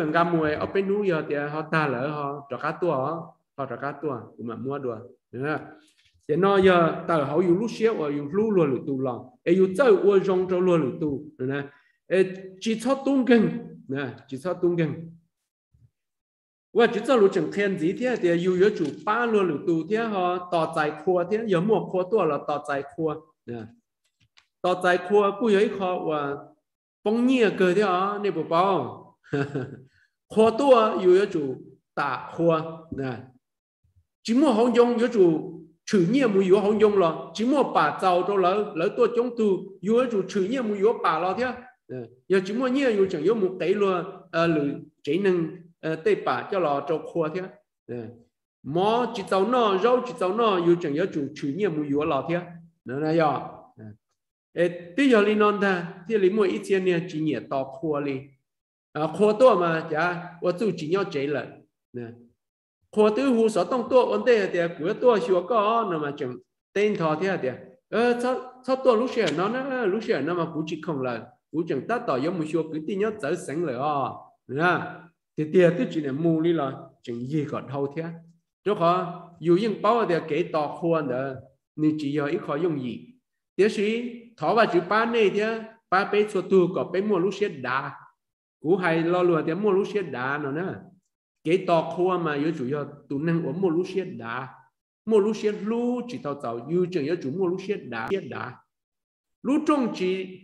nqa mus ob peb hnub yog tias ho tag lawm ho rov qab tuaj, ho rov qab tuaj kuv mam muab dua. Ces no yog tawm hauv yus lub siab uas yus hlub luag lwm tus los es yus txawj ua zoo rau luag lwm tus. Tsis txhob tub nkeeg, tsis txhob tub nkeeg. Vajtswv txoj lus tseem qhia ntxiv thiab tias yus yuav tsum pab luag lwm tus thiab ho tos txais qhua thiab, yog muaj qhua tuaj los tos txais qhua. Tos txais qhua kuj yog ib qho uas poob nyiaj kawg thiab os, nej puas paub? Qhua tuaj yus yuav tsum tam qhua. Tsis muaj hauv ncoo yuav tsum tshwm nyiaj mus yuav hauv ncoo los, tsis muaj pam txaus rau lawv, lawv tuaj coob tug yus yuav tsum tshwm nyiaj mus yuav pam los thiab. Yog tsis muaj nyiaj yus tseem yuav mus qev luag lwm tsev neeg tej pam coj los rau qhua thiab. Mov tsis txaus noj, zaub tsis txaus noj yus tseem yuav tsum tshwm nyiaj mus yuav los thiab. Yog, twb yog li no ntag thiaj li muaj ib txhia niag tsis nyiam tos qhua li. Qhua tuaj mas cas ua txuj tsis nyob tsev lawm. Qhua twb hu xov tooj tuaj ua ntej hais tias kuv yuav tuaj xyuas koj no mas tseem teb ntho thiab hais tias txhob tuaj lub sij hawm no na, lub sij hawm no mas kuv tsis khoom lawm, kuv tseem tab tom yuav mus xyuas kwv tij nyob txawv xeev lawm os. Tiag tiag twb tsis niam mus li los tseem yig kom dhau thiab. Rau qhov yus yeej paub tias kev tos qhua ntawd nws tsis yog ib qho yooj yim. Tiam sis thov Vajtswv pab nej thiab pab peb txhua tug kom peb muaj lub siab dav. Kuv hais lo lus tias muaj lub siab dav no na. Kev tos qhua mas yuav tsum yog tus neeg uas muaj lub siab dav, muaj lub siab hlub tsis tau txaus, yus tseem yuav tsum muaj lub siab dav, siab dav. Lub rooj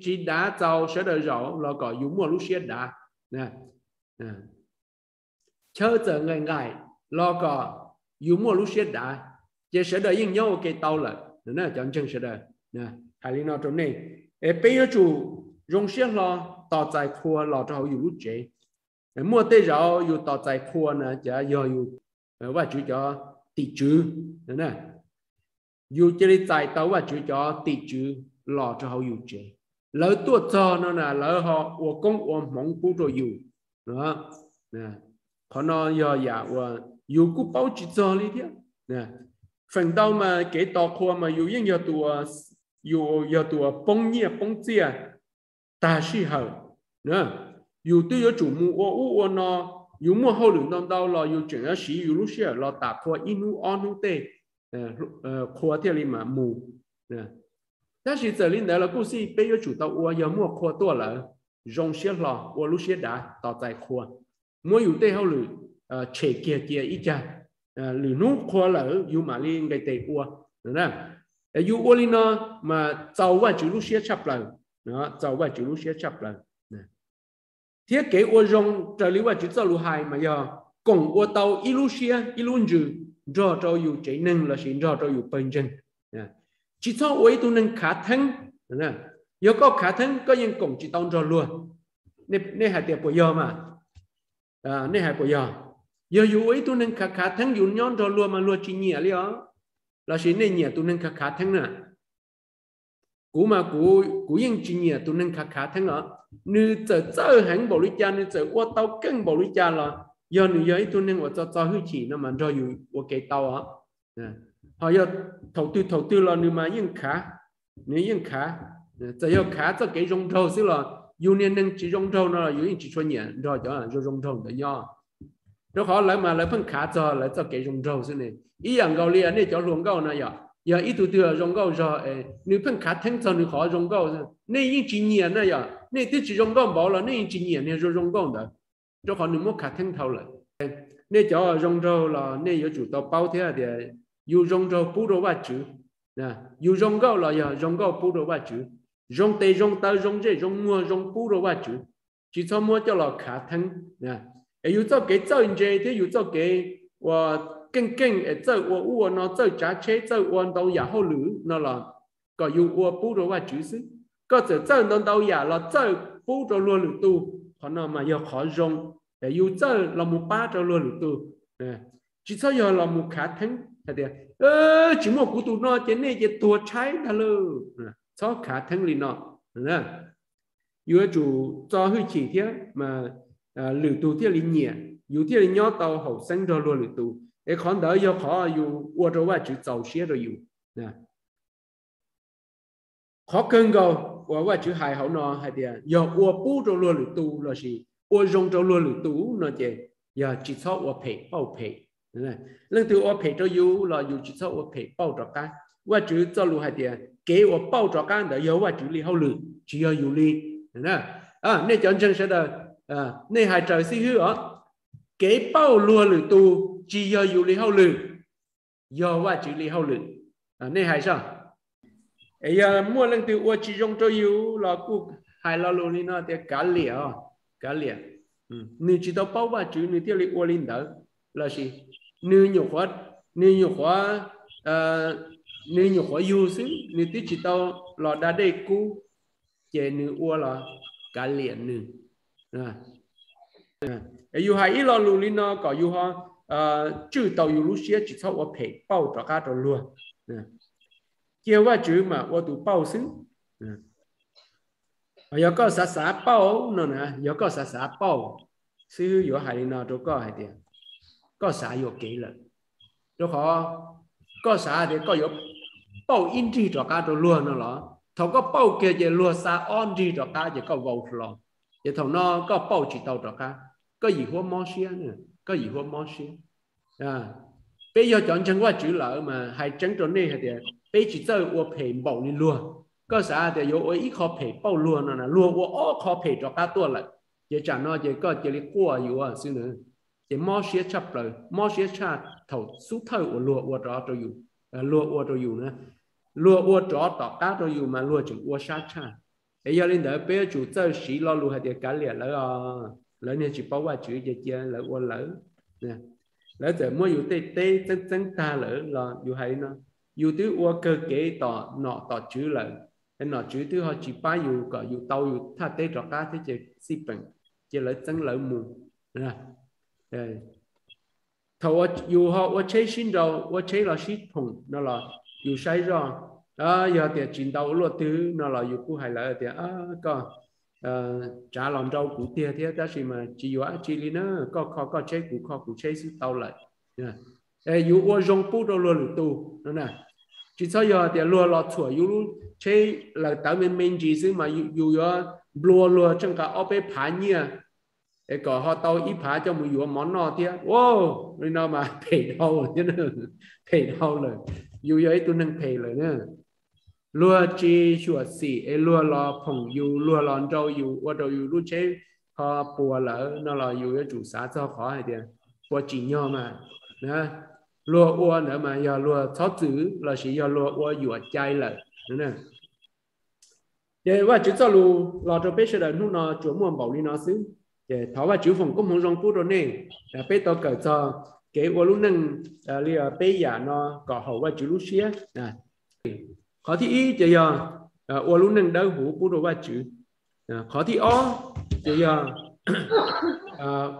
tsis dav txaus sawv daws zaum los kom yus muaj lub siab dav. Chaw txawm nqaim nqaim los kom yus muaj lub siab dav, ces sawv daws yeej nyob ua ke tau lawm. Cov ntseeg sawv daws, hais li no rau nej, es peb yuav tsum zoo siab hlo tos txais qhua los rau hauv yus lub tsev. Muaj tej zaum yus tos txais qhua na cas yog yus, Vajtswv cov tim tswv. yus cia li txais tau Vajtswv cov tim tswv los rau hauv yus tsev. Lawv tuaj txog no na, lawv ho ua koob ua hmoov pub rau yus. Qhov no yog yam uas yus kuj paub tsis txog li thiab. Feem ntau mas kev tos qhua mas yus yeej yog tus, yus yog tus poob nyiaj poob txiaj tag sij hawm. Yus twb yuav tsum mus ua ub ua no, yus muaj hauj lwm ntau ntau los yus tseem yuav siv yus lub sij hawm los tas qhua ib hnub ob hnub tej qhua thiaj li mam mus. Tab sis txawm li ntawd los kuj xij peb yuav tsum tau ua, yog muaj qhua tuaj lawm, zoo siab hlo ua lub siab dav tos txais qhua, muab yus tej hauj lwm tshem kiag cia ib cag, lwm hnub qhua lawm yus mam li nqis tes ua. Yus ua li no mas txaus Vajtswv lub siab tshaj plaws, txaus Vajtswv lub siab tshaj plaws. Thiab kev ua zoo raws li Vajtswv txoj lus hais mas yog koom ua tau ib lub siab ib lub ntsws nrog rau yus tsev neeg lossis nrog rau yus pawg ntseeg. Tsis txhob ua ib tug neeg khav theeb. Yog koj khav theeb koj yeej koom tsis tau nrog luag. Nej hais tias puas yog mas? Nej hais puas yog? Yog yus ua ib tug neeg khav khav theeb yus nyob nrog luag mas luag tsis nyiam li os. Lossis nej nyiam tus neeg khav khav theeb na? Kuv mas kuv yeej tsis nyiam tus neeg khav khav theeb os. Nws txawm txawj heev npaum li cas, nws txawm ua tau keej npaum li cas los yog nws yog ib tug neeg uas txo txo hwj chim no mas nrog yus ua ke tau os. Ho yog thaum twg thaum twg los nws mas yeej khav, nws yeej khav. Txawm yog khav txoj kev zoo nraug xwb los yus niag neeg tsis zoo nraug no los yus yeej tsis tshua nyiam nrog cov zoo zoo nraug ntawd nyob. Rau qhov lawv mas lawv pheej khav txog lawv txoj kev zoo nraug xwb ne. Ib yam nkaus li nej cov hluas nkauj no yom, yog ib tug twg zoo nkauj zog, nws pheej khav theeb txog nws qhov zoo nkauj, nej yeej tsis nyiam na yom. Nej twb tsis zoo nkauj npaum los nej yeej tsis nyiam niag zoo zoo nkauj ntawd, rau qhov nws muab khav theeb dhau lawm. Nej cov zoo nraug los nej yuav tsum tau paub thiab tias yus zoo nraug pub rau Vajtswv. Yus zoo nkauj los yog zoo nkauj pub rau Vajtswv. Zoo tes zoo taw zoo zej zoo muag zoo pub rau Vajtswv, tsis txhob muab coj los khav theeb. Es yus txoj kev txawj ntse thiab yus txoj kev ua keej keej es txawj ua ub ua no, txawj tsav tsheb, txawj ua ntau yam hauj lwm no los kom yus ua pub rau Vajtswv xwb. Koj txawm txawj ntau ntau yam los txawj pub rau luag lwm tus, qhov no mas yog qhov zoo. Yus txawj los mus pab rau luag lwm tus, tsis txhob yog los mus khav theeb hais tias tsis muaj kuv tus no ces nej ces tuag tshaib ntag lauj. Txhob khav theeb li no. Yuav tsum txo hwj chim thiab mas lwm tus thiaj li nyiam, yus thiaj li nyob tau haum xeeb nrog luag lwm tus. Es qhov ntawd yog qhov yus ua rau Vajtswv txaus siab rau yus. Qhov kawg nkaus uas Vajtswv hais hauv no hais tias yog ua pub rau luag lwm tus lossis ua zoo rau luag lwm tus no ces yog tsis txhob ua phem pauj phem. Leej twg ua phem rau yus los yus tsis txhob ua phem pauj rov qab. Vajtswv txoj lus hais tias kev uas pauj rov qab ntawd yog Vajtswv li hauj lwm, tsis yog yus li. Nej cov ntseeg sawv daws, nej hais raws xib hwb os. Kev pauj luag lwm tus tsis yog yus li hauj lwm, yog Vajtswv li hauj lwm. Nej hais saib. Es yog muaj leej twg ua tsis zoo rau yus los kuj hais lo lus li no tias kav liam, kav liam. Nws tsis tau paub Vajtswv nws thiaj li ua li ntawd, lossis nws nyuam qhuav, nws nyuam qhuav, nws nyuam qhuav yug xwb, nws twb tsis tau los da dej kub, ces nws ua los kav liam nws. Yus hais ib lo lus li no kom yus ho tswj tau yus lub siab tsis txhob ua phem pauj rov qab rau luag. Cia Vajtswv mas ua tus pauj xwb. Yog koj xav xav pauj no na, yog koj xav xav pauj, xib hwb yuav hais li no rau koj hais tias koj xav yuam kev lawm. Rau qhov koj xav tias koj yuav pauj ib nrig rov qab rau luag no los thaum koj pauj kiag ces luag xa ob nrig rov qab ces koj vau hlo. Ces thaum no koj pauj tsis tau rov qab, koj yim huab mob siab, koj yim huab mob siab. Peb yog cov ntseeg Vajtswv lawm mas hais tseeb rau nej hais tias peb tsis txawj ua phem npaum li luag. Koj xav tias yuav ua ib qho phem pauj luag no na, luag ua ob qho phem rov qab tuaj lawm, ces tsam no ces koj cia li quaj yuav xwb na. Ces mob siab tshaj plaws, mob siab tshaj thaum xub thawj uas luag ua rov rau yus, luag ua rau yus na, luag ua rov tom qab rau yus mas luag tseem ua sab tshaj. Es yog li ntawd peb yuav tsum txawj siv lo lus hais tias kav liam lawv, lawv niag tsis paub Vajtswv ces cia lawv ua lawv. Lawv txawm muab yus tej teb txeeb txeeb tag lawm los yus hais li no, yus twb ua kawg kev tom nom tom tswv lawm, nom tswv twb ho tsis pab yus kom yus tau yus thaj teb rov qab thiab ces xij peem, ces lawv txeeb lawv mus. Thaum yus ho ua tsheb sib nraus, ua tsheb los sib phoom no los yus saib zoj. Yog tias tsis ntau ua luaj twg no los yus kuj hais lawv tias, koj tsav los nrau kuv tiag thiab, tab sis mas tsis yuav dab tsi li na, koj kho koj tsheb, kuv kho kuv tsheb xwb tau lawm. Yus ua zoo pub rau luag lwm tus no na. Tsis txhob yog tias luag los txhuam yus lub tsheb, lawv tawv me me ntsis xwb mas yus yuav nplua luag tseej nqa ob peb phav nyiaj es kom ho tau ib phav coj mus yuav mov noj thiab. Li no mas phem dhau thiab, phem dhau lawm. Yus yog ib tug neeg phem lawm na. Luag tsis xyuam xim es luag los phoom yus, luag los nrau yus, ua rau yus lub tsheb ho puas lawm no los yus yuav tsum xav txog qhov hais tias puas tsim nyog mas luag ua ntawd mas yog luag txhob txwm lossis yog luag ua yuam cai lawm. Ces Vajtswv txoj lus los rau peb sawv daws hnub no tsuas muaj npaum li no xwb. Ces thov Vajtswv foom koob hmoov zoo pub rau nej, peb tau kawm txog kev ua lub neej li peb yam no kom haum Vajtswv lub siab. Qhov thib ib ces yog ua lub neej dawb huv pub rau Vajtswv. Qhov thib ob ces yog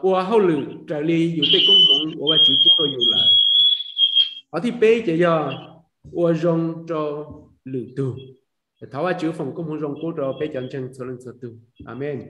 ua hauj lwm raws li yus tej koob hmoov uas Vajtswv pub rau yus lawm. Qhov thib peb ces yog ua zoo rau lwm tus. Thov Vajtswv foom koob hmoov zoo pub rau peb cov ntseeg txhua leej txhua tus. Amees.